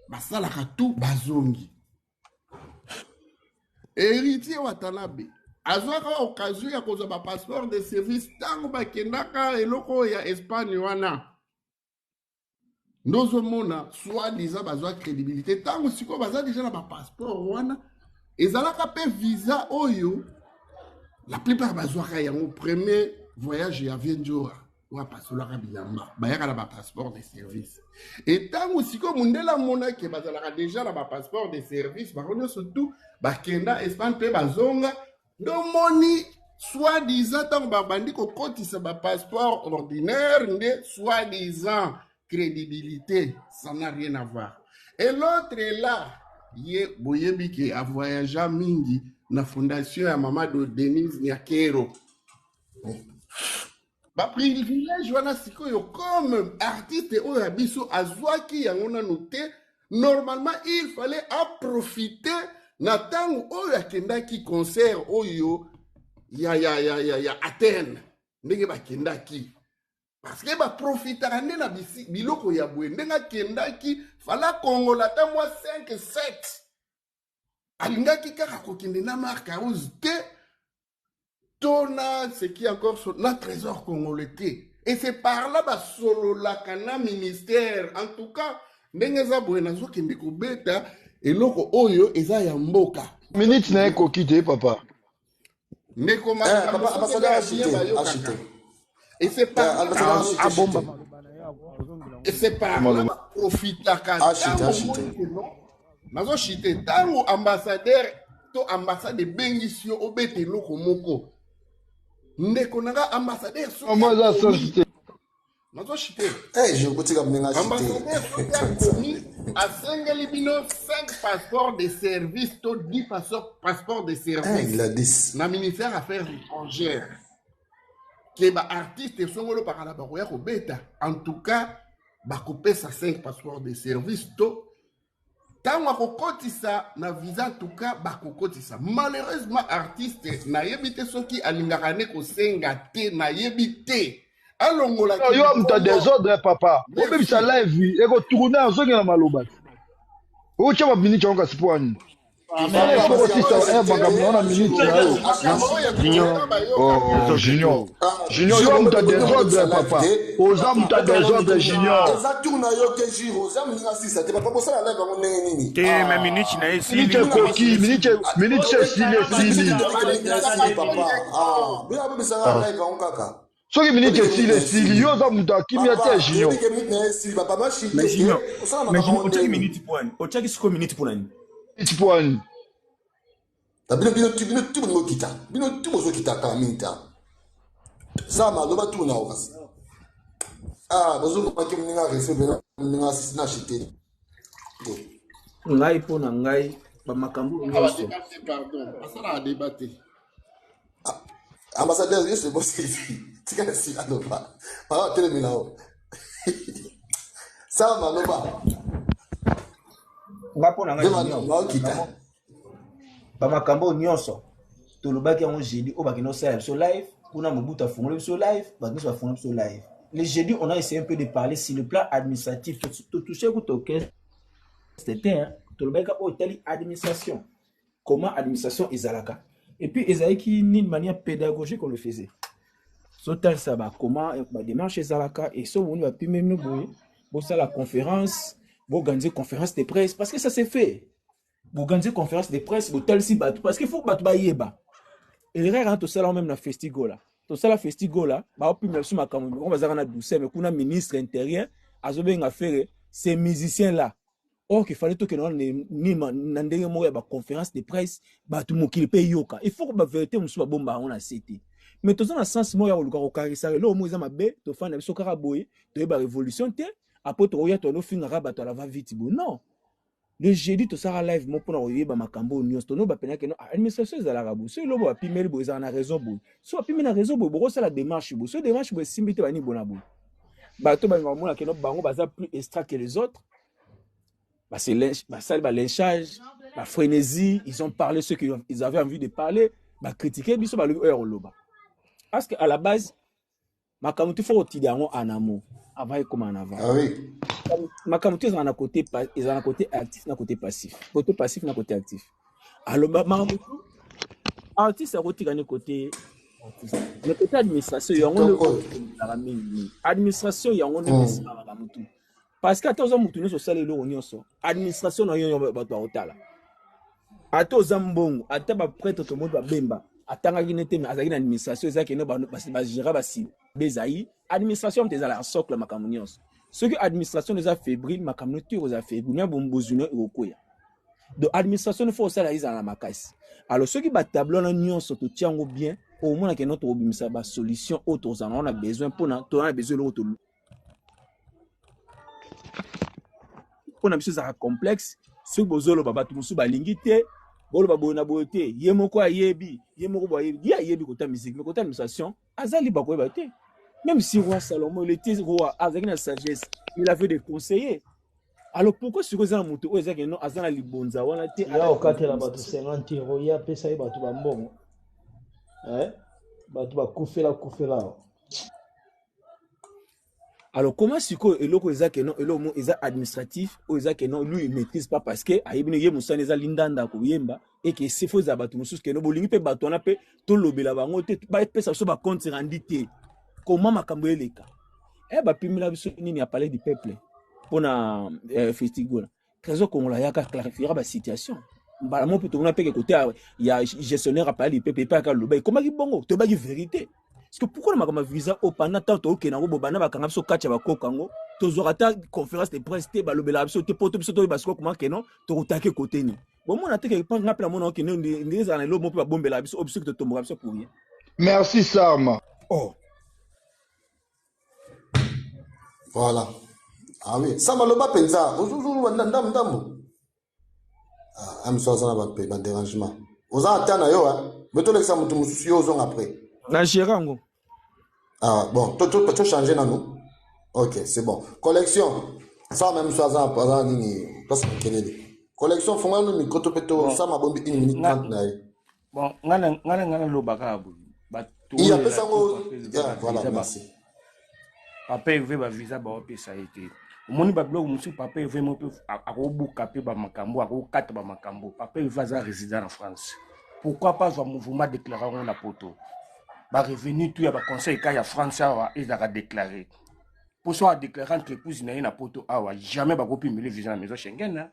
basalaka tout bazongi. Héritier Watanabe azwaka occasion ya kozwa ba passeport de service ntango bakendaka eloko ya Espagne wana ndozomona soit disant bazwa crédibilité ntango sikoyo baza deja na ba passeport wana ezalaka mpe visa oyo la plupart bazwaka yango premier voyage ya Vieux-Ndjora oyo apasolaka bilamba bayaka na ba passeport de service e ntango sikoyo mondele amonaki bazalaka deja na ba passeport de service bango nyonso tu bakenda Espagne mpe bazonga ndomoni soit disant ntango babandi kokotisa ba passeport ordinaire nde soit disant crédibilité, ça n'a rien à voir. Et l'autre est là, ye boyebi ke a voyagea mingi na fondation ya mama de Denise Nyakero. Ba privilège wana sikoyo comme artiste oyo ya biso azwaki yango nanu te, normalement il fallait aprofiter na ntango oyo akendaki concert oyo ya Athènes ndenge bakendaki. Parce que ba profitaka nde na biloko ya boye ndenge akendaki fala kongola ata mwa 5 7 alingaki kaka kokende na Marc House te to na ce qui encore so, na trésor congolais te. Et c'est par là basololaka na ministère. En tout cas ndenge eza boye nazokende kobeta eloko oyo eza ya mboka. Minute na ekoki te papa. Ndeko Eh, makambo papa, soki ambassadeur eza a ya bien chuté, a bayokaka. chuté. Et c'est par Eh, là ambassadeur a chuté, abomba chuté. maloba na ye azongela Et c'est par là Maloba. baprofitaka A chuté, a ntango chuté. omoni ke non nazochite ntango ambassadeur to ambassade ebengisi yo obeta eloko moko ndeko na nga ambassadeur soki Moi, eza akomi sens te. nazochite Eh, je kotika moninga chuté. ambassadeur soki akomi asengeli bino 5 passeports de service to 10 passeports de Eh, service Gladys. na ministère affaires étrangères ke ba artiste songolo pakala bakoya kobeta en tout cas bakopesa 5 passeports de service to ntango akokotisa na visa en tout cas bakokotisa. Malheureusement artiste nayebi te soki alingaka ne kosenga te nayebi te alongola Yo moto ya désordre papa. Merci. Obebisa live ekotourne azongela maloba. Otya ba minute yango kasi po ani. Sala makambo na minute na yo. Junior. Oh, Junior. Junior, yo moto ya désordre papa. Oza moto ya désordre Junior. Eza tour na yo te Jiro, oza moninga sisa te papa bosala live yango ndenge nini? Te ma minute na ye esili. Minute ekoki, minute esili esili. Esili papa. Ah, bino bobisaka live yango kaka. Soki minute esili esili, yo oza moto ya kimia te Junior. Toyebi ke minute na ye esili papa ma chute Mais te. Junior, Osala mais makambo Junior, otiaki ndenge nini? minute po ani? Otiaki sikoyo minute po nani? Minute po ani? Na bino bino tu bino tu bolingo kita. Bino tu bozokita kaka mingi ta. Zama loba tu na yo kasi. Ah, bozomaki moninga respect mpe moninga na chute te. Ngai mpo na ngai Bamakambo oyo nyonso. Débat te, pardon. Asalaka débat te. Ambassadeur, yo c'est bon, tika si aloba. Papa telemela o. Sama loba. Nga mpo na nga Nde junior, naokita. bamakambo oyo nyonso tolobaki yango jeudi oyo bakende kosala biso live kuna, Mobutu afungoli biso live, bato nyonso bafungoli biso live. Le jeudi, on a essayé un peu de parler sur le plan administratif, totouche kuta orchestre te, hein. Tolobaki kaka oyo etali administration, comment administration ezalaka, et puis ezalaki nini, manière pédagogique on le faisait, totalisa ba comment badémarche ezalaka. Et so bomoni bapimi bino boye, bosala conférence, boorganiser conférence de presse, parce que ça s'est fait, boorganiser conférence de presse, botalisi bato, parce que faut bato bayeba erreur wana. Tosala même na Festigola, tosala Festigola, baopimela biso makambo bango bazalaka na douceur, mais kuna ministre intérieur azobenga Ferre, ces musiciens là or qu'il fallait tokende wana nima na ndenge moko ya baconférence de presse, bato mokili mpe yoka. Il faut bavérité mosusu babomba yango na se te, mais toza na sens moko ya koluka kokarisaka eloko moko eza mabe. Tofanda biso kaka boye, toyeba révolution te, après tokoya tolofingaka bato alava vite boye. Non, le jeudi tosala live mo mpona koyeba makambo oyo nyonso. Tono bapenaki no administration ezalaka boye, soki eloko bapimeli boye, ezalaka na raison boye, so bapimi na raison boye, bokosala démarche boye, so démarche boye esimbi te, bani bona boye. Bato balinga komona keno bango baza plus extra que les autres, basali balynchage, bafrénésie, ils ont parlé ce qu'ils avaient envie de parler, bacritiquer biso, balobi oyo ya koloba, parce que à la base makambo te, faut kotida yango en amont avant ekoma en avant. Ah oui. Makambo te ezala na côté, ezala na côté actif na côté passif, côté passif na côté actif. Alors makambo tu artiste akotika ni côté artiste, mais côté administration yango nde Kitoko. ezalaka mingi mingi. Administration yango nde esimaka makambo tu, parce que ata oza motu nyonso, osala eloko nyonso, administration na yo yo bato bakotala. Ata oza mbongo, ata baprêtre, tomoni babemba atangaki ne te, mais azalaki na administration, ezalaki no bagéra basibe ezali administration moto ezalaka socle makambo nyonso. Soki administration eza fébrile, makambo no te ekozala fébrile, na bozwi no ekokwea. Donc administration faut osala ezala na makasi. Alors soki batableau wana nyonso totia yango bien, omonaka no tokobimisa basolution oyo tozala nango na besoin, mpona toza na besoin eloko to mpona biso ezalaka complexe. Soki bozoloba, bato mosusu balingi te boloba boye na boye te, ye moko ayebi, ye moko boye ayebi, ye ayebi kota musique, mais kota administration aza libre koyeba te. Même si roi Salomon, il était roi, azalaki na sagesse, il avait des conseillers. Alors pourquoi sikoyo eza na moto oyo ezaki no aza na libonza wana te? Ya okatela bato 50 euro, ye apesa ye bato bambongo, eh? Bato bakufela kufela awa. Alors comment sikoyo eloko eza ke non, eloko moko eza administratif oyo eza ke non, lui il maîtrise pas, parce que ayebi ne ye mosani eza lindanda koyemba eke sefo ezala bato mosusu ke non, bolingi mpe bato wana mpe tolobela bango te, bapesa biso bacompte rendu te, comment makambo eleka? E bapimela biso nini ya palais du peuple mpona Festigola, Trésor Kongola ayaka clarifiera basituation mbala moko mpe tomona mpe ke kote ya gestionnaire ya palais du peuple epai aloba ekomaki bongo, toyebaki vérité. Parce que pourquoi na makambo ya visa oyo, pendant temps tookende yango, bobanda bakanga biso kati ya bakoka yango, tozwaka ata conférence de presse te, balobelaka biso te, po to biso toyeba sikoyo koma keno tokotake kote nini. Bomona te ke nga mpe namona okende ndenge ezala na eloko moko mpe babombelaka biso oyo biso totomboka biso pour rien. Merci Sarma. Oh. Voilà. Ah oui. Sama loba penza. Ozozulu ndambu ndambu. Ah, amiso aza na ba ba dérangement. Oza ata na yo hein. Mais tolekisa mutu mosusu, yo ozonga après. Na géré yango. Ah bon, to to to changer nanu. OK, c'est bon. Collection. Ça même so aza aza nini place makelele. Collection fongola no micro to pe to Bon, sama bombi 1 minute nga 30 na ye. Bon, nga nalobaka kaka boye, bato Iya oyo pesa trop ngo papa Hervé yeah, voilà, bavisa ba merci. papa Hervé bavisa baopesa ye te. Omoni babiloko mosusu, papa Hervé mo mpe akobuka mpe bamakambo, akokata bamakambo. Papa Hervé aza résident na France, pourquoi pas azwa mouvement déclaré yango na poto? Barevenu tout ya baconseil ka ya France awa ezalaka déclaré, mpo so adéclaré entreprise na ye na poto awa, jamais bakopimela visa na maison Schengen, hein.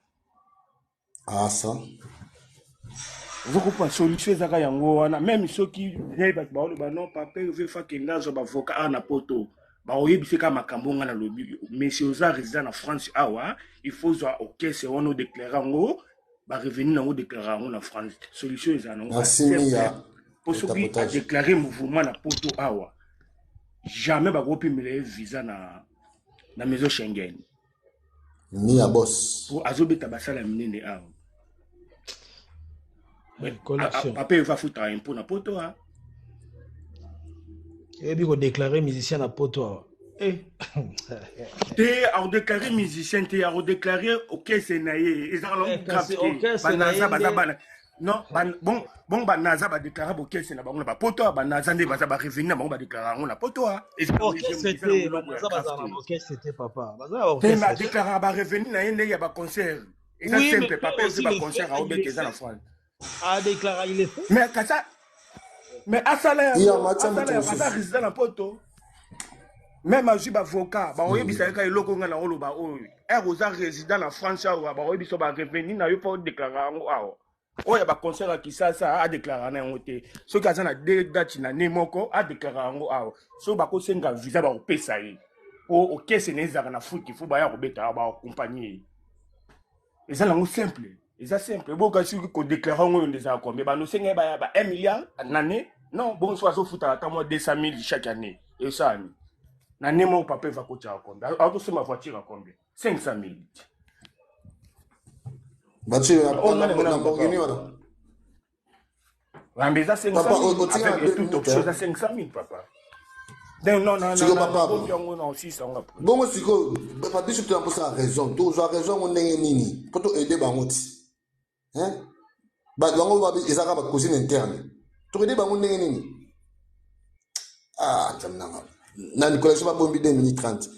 Ah ça. Ozokopa solution ezaka yango wana. Meme soki ye bato baoloba non, papa Hervé fakende azwa bavoka awa na poto, bakoyebisa kaka makambo nga nalobi. Monsieur, oza résident na France awa, il faut ozwa orchestre wana, odéclare yango, barevenu nango odéclare yango na France. Solution ezala nango Merci simple, Mia. mpo Le soki tapotage. adéclare mouvement na poto awa, jamais bakopimela ye visa na maison Schengen. Mia boss. Po azobeta basala ya minene awa. Collection. Papa eva futaka impôt na poto a. Oyebi kodeklare musicien na poto awa. Eh. Te akodeklare musicien te, akodeklare orchestre na ye ezalaka Eh, nango grave kasi te. orchestre na ye Banaza baza nde bana non bon bon, banaza badeklare baorchestre na bango na bapoto a, banaza nde baza barevenu na bango badeklare yango na poto a. Eza nango orchestre eza nango te, eloko ya banaza grave bazala na te. orchestre te papa, baza na Te mais orchestre te. adeklaraka barevenu na ye nde ya baconcert eza Oui, mais simple. lui Papa aussi ozwi le fait, baconcert il aobeta le eza na fait. France. Adéclara, il le fait. Mais kasa mais asala iya yango, matia asala moto yango, aza mosusu. résident na poto. Même azwi bavocat bakoyebisa ye kaka eloko nga na oloba oyo ere oza résident na France awa, bakoyebisa barevenu na yo mpo odeklara yango awa. Oyo ya baconcert ya Kisasa adeklara na yango te. Soki aza na deux date na ne moko, adeklara yango awa. Soki bakosenga visa, bakopesa ye po okese na ezalaka na futi fo baya kobeta awa, baakompagne ye. Eza nango simple, eza simple. Boka soki kodeklare yango oyo nde ezala combien banosenga ye baya ba 1 milliard na année? Non, bongo soki azofutaka ata mwa 200 000 chaque année, esani na ne moko papa eva kotiaka combien? Akosomba voiture ya combien? 500 000. Voiture Oyo nga na Lamborghini wana. Rambe eza 500 Papa, 000 otinga na avec 2 toute minutes option hein. eza 500 000 papa. Donc non, non, non, Sikoyo non, papa, nabombi yango na osisa yango après. Bongo sikoyo papa, biso tona mposa raison, tozwa raison yango ndenge nini mpo to aide bango ti, hein? Bato bango ezalaka bacuisine interne, tokoede bango ndenge nini? Ah, nzambe nanga, na collection babombi 2 minutes 30.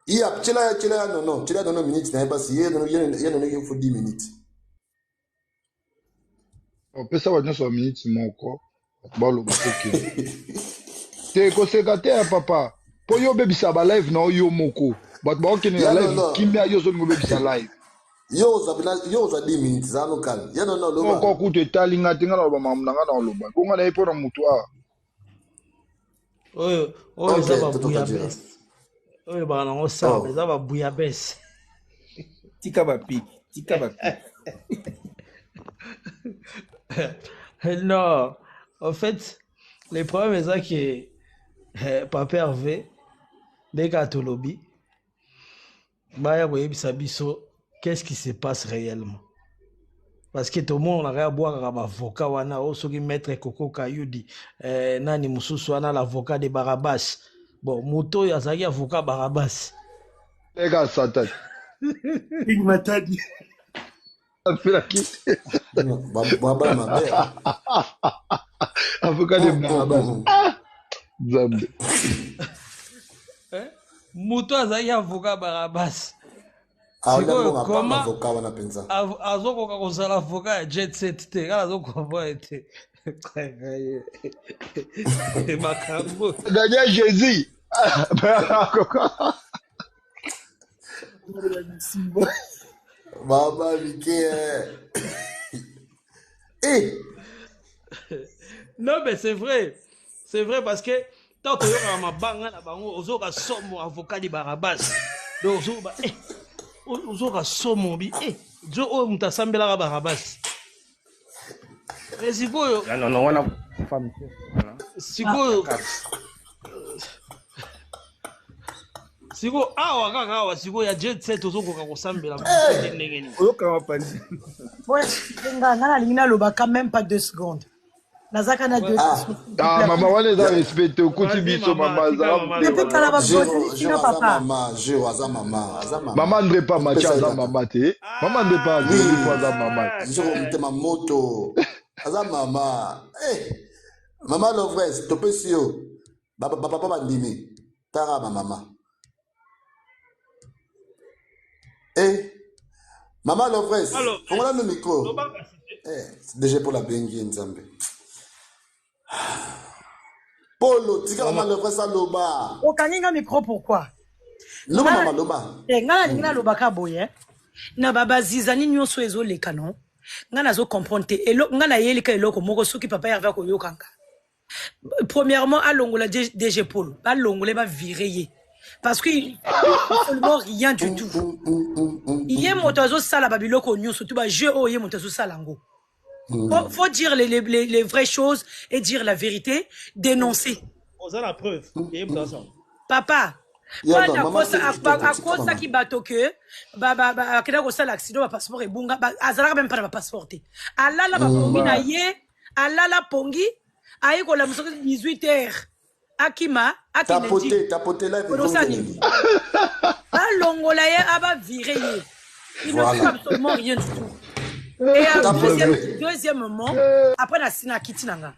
Iya tiela tiela ya nono, tiela ya nono minute na ye pasi ye nono, ye nono ye fo 10 minutes. Opesa bato nyonso baminiti moko, bato baloba tokende te. Koseka te ya papa, mpo yo obebisa balive na yo yo moko. Bato bakokende na Ya live nono, kimia, yo ozolinga obebisa live. Yo ozwa yo ozwa 10 minutes, zala no calme. Ya nono, moko loba. kutu etali nga te, nga naloba makambo na nga na oloba bonga na ye mpo na motu awa. Oyo oyo eza Ok, toto Kajira. babouillabaisse, oyo baka nango samba Oh. eza babouillabaisse. Tika bapiki, tika bapiki. Non, en fait, le problème eza ke papa Hervé nde kaka tolobi baya koyebisa biso qu'est-ce qui se passe réellement, parce que tomonaka ya bwakaka bavocat wana oyo soki maître Koko Kayudi, nani mosusu wana, l'avocat de Barabas. Bon, moto oyo azalaki avocat Barabas. Eka satan. King Matadi. Apelaki Babala mabe. avocat de Barabas. Ah, nzambe. Eh? Moto azalaki avocat Barabas Aolia sikoyo mbongo apamba koma avocat wana mpenza. azokoka kozala avocat ya Jet Set te, kala azokomprendre te makambo. Daniel Jésus. Baba mike. Eh, Non mais c'est vrai, c'est vrai, parce que tant toyokaka mabanga na bango, ozoyoka somo avocat de Barabas. Donc ozoyoka ozoyoka somo bi jo oyo moto asambelaka Barabas. Mais sikoyo Non, non, non, wana femme te. Voilà. Sikoyo sikoyo awa kaka awa sikoyo ya Jet Set ozokoka kosambela moto te ndenge nini? Oyokaka mapanzi. Nga nga nalingi nalobaka même pas 2 secondes, nazaka na deux Ah, questions, s'il vous Ah, plaît. mama wana eza ya respect te, okuti Vas-y biso mama, mama, tika azala mama motema Depuis aloba. kala na Jero, baboseli Jero bino aza papa. mama, Jero aza mama, aza mama. mama. Andre pa matia Topesa ye aza kaka. mama te. Mama Andre pa azeli po aza mama. Ah, Jero kai. motema moto. Aza mama. Eh, mama Lovres, topesi yo. Bapapa bandimi. Tara ba mama. Eh, mama Lovres, Alors, fongola no micro. loba kasi te. Eh, déjà pour la bengi nzambe. Polo, tika mama Mama, Lovres aloba. Okangi nga micro pourquoi? Loba Nga mama loba. nga nalingi nalobaka boye na babazizani nyonso ezoleka. No, nga nazocomprendre te. Nga nayelika eloko moko, soki papa Herve akoyoka nga. Premièrement, alongola DG Polo, balongola, bavire ye, parce que il absolument rien du tout. Ye moto azosala babiloko nyonso tu bajeu oyo, ye moto azosala yango. Faut dire les vraies choses et dire la vérité, dénoncer. Oza na preuve ye moto asala. Papa. Yaka, Wana mama akosa Sele kitoko, tika mama. akosaki bato ke akenda kosala accident bapasseport ebunga azalaka meme mpa na bapasseport te alala bapongi na ye alala pongi aye kolamusa 18 heures akima akende Tapote, njili tapote live Kolosa ezongi nini elengi. balongola ye abavire ye il ne fait Voilà. absolument rien du tout et Tapote. deuxième, deuxièmement après na sina akiti na nga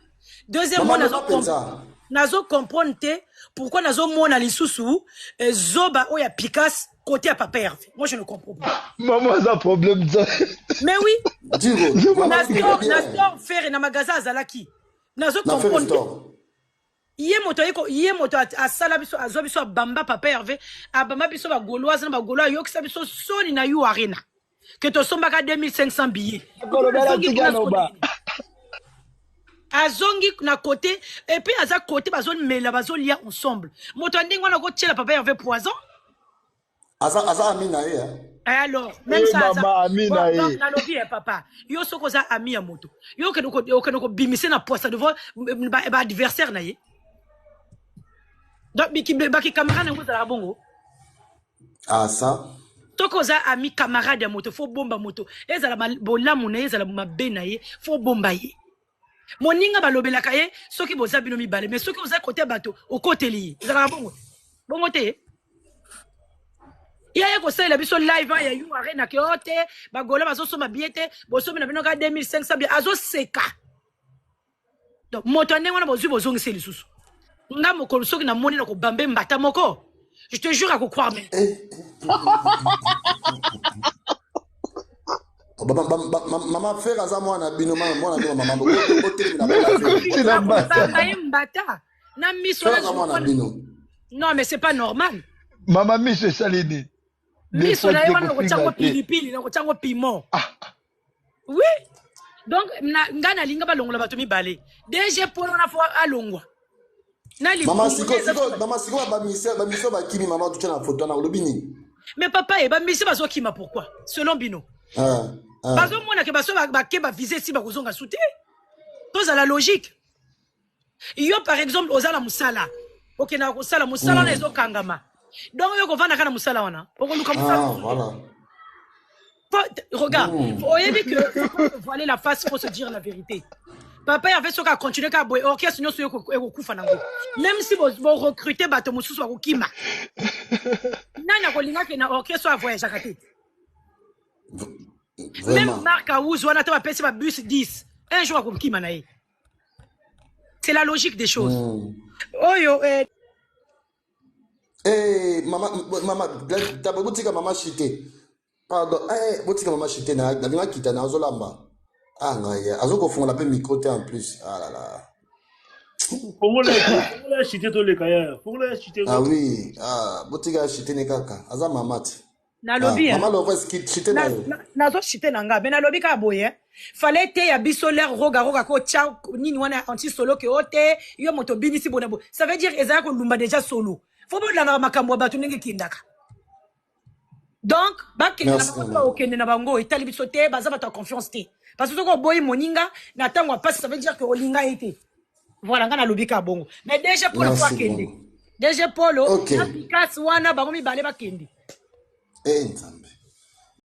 deuxièmement Mama nazo loba mpenza. nazo comprendre te pourquoi nazomona lisusu eh, zoba oyo ya picasse côté ya papa Hervé moi je ne comprends pas Maman aza problème za. mais oui Digo, Zoba na mama store na bien. store ferre na magasin azalaki nazo Na Ferre comprendre te Store. ye moto ayeko ye moto asala biso azwa biso abamba papa Hervé abamba biso bagauloise na bagaulois ayokisa biso soni na U Arena ke tosombaka 2500 billets Kolobela azongi tika kuna sikoyo loba. azongi na côté et puis aza côté bazomela bazolia ensemble moto ya ndenge wana akotiela papa Hervé poison Aza aza ami na ye. hein. Eh, alors même Eh ça aza mama ami bon na donc ye. nalobi ye papa yo soki oza ami ya moto yo okende kobimise na poisa devant baadversaire na ye donc baki camarade yango ozalaka bongo Ah ça. soki oza ami camarade ya moto fo bomba moto ezala bolamu na ye ezala mabe na ye fo bomba ye moninga balobelaka ye soki boza bino mibale mais soki oza kote ya bato okoteli ye ezalaka bongo bongo te ye aye kosalela biso live ya U Arena ke o te bagola bazosomba bie te bosombi na bino kaka 2500 bie azoseka donc moto ya ndenge wana bozwi bozongisa ye lisusu nga mokolo soki namoni na kobambe mbata moko je te jure akocroire même Eh, mama Ferre aza mwana bino mwana bino mama botelemela bana Ferre. Koti na mbata. nakobamba ye mbata na miso Ferre wana aza mwana bino. non mais c'est pas normal Mama miso esali nini? Des miso fois na ye te wana kofinga nakotiango te. pilipili nakotiango piment Ah, oui donc ngai nalinga balongola bato mibale dg polo wana fo alongwa na Mama libumu siko siko mama siko ba mission ba mission bakimi mama tutia na photo na olobi nini? mais papa ye bamisi bazokima pourquoi selon bino Ah ah. bazomona ke baso bake bavise esi bakozonga su te tozala logique yo par exemple oza na mosala okendaka kosala mosala wana ezokangama donc yo kovandaka na mosala wana okoluka mosala Ah mosusu te voilà. Regarde, oyebi que faut pas se voiler la face, faut se dire la vérité. Papa Hervé soki acontinue kaka boye orchestre nyonso ekokufa nango même si borecrute bato mosusu akokima nani akolinga ke na orchestre oyo avoyageaka te même Vraiment. mark awuz wana ata bapesi babus 10 un jour akokima na ye c'est la logique des choses oyo eh, Eh mama mama tabo botika mama chité. Pardon, eh botika mama chité na nalinga kita na azolamba. Ah ngai azokofungola pe micro te en plus. Ah là là. Fongola fongola ya chite toleka ya. Fongola ya chite Ah oui, ah botika chité ne kaka. Aza mama te. Ah, nalobi mama Lova chité na yo. nazochite na nga me nalobi kaka boye fallait te ya biso l'air roga roga kotya nini wana anti solo ke o te yo moto obinisi bona bo ça veut dire ezala kolumba déjà solo fo bolandaka makambo ya bato ndenge ekendaka donc bakende na Merci bango mama. okende na bango etali biso te baza bato ya confiance te parce que soki oboyi moninga na ntango ya pasi ça veut dire ke olinga ye te voilà nga nalobi kaka bongo mais dg polo fo Merci akende vraiment. dg polo OK. na pikas wana bango mibale bakende Eh Nzambe.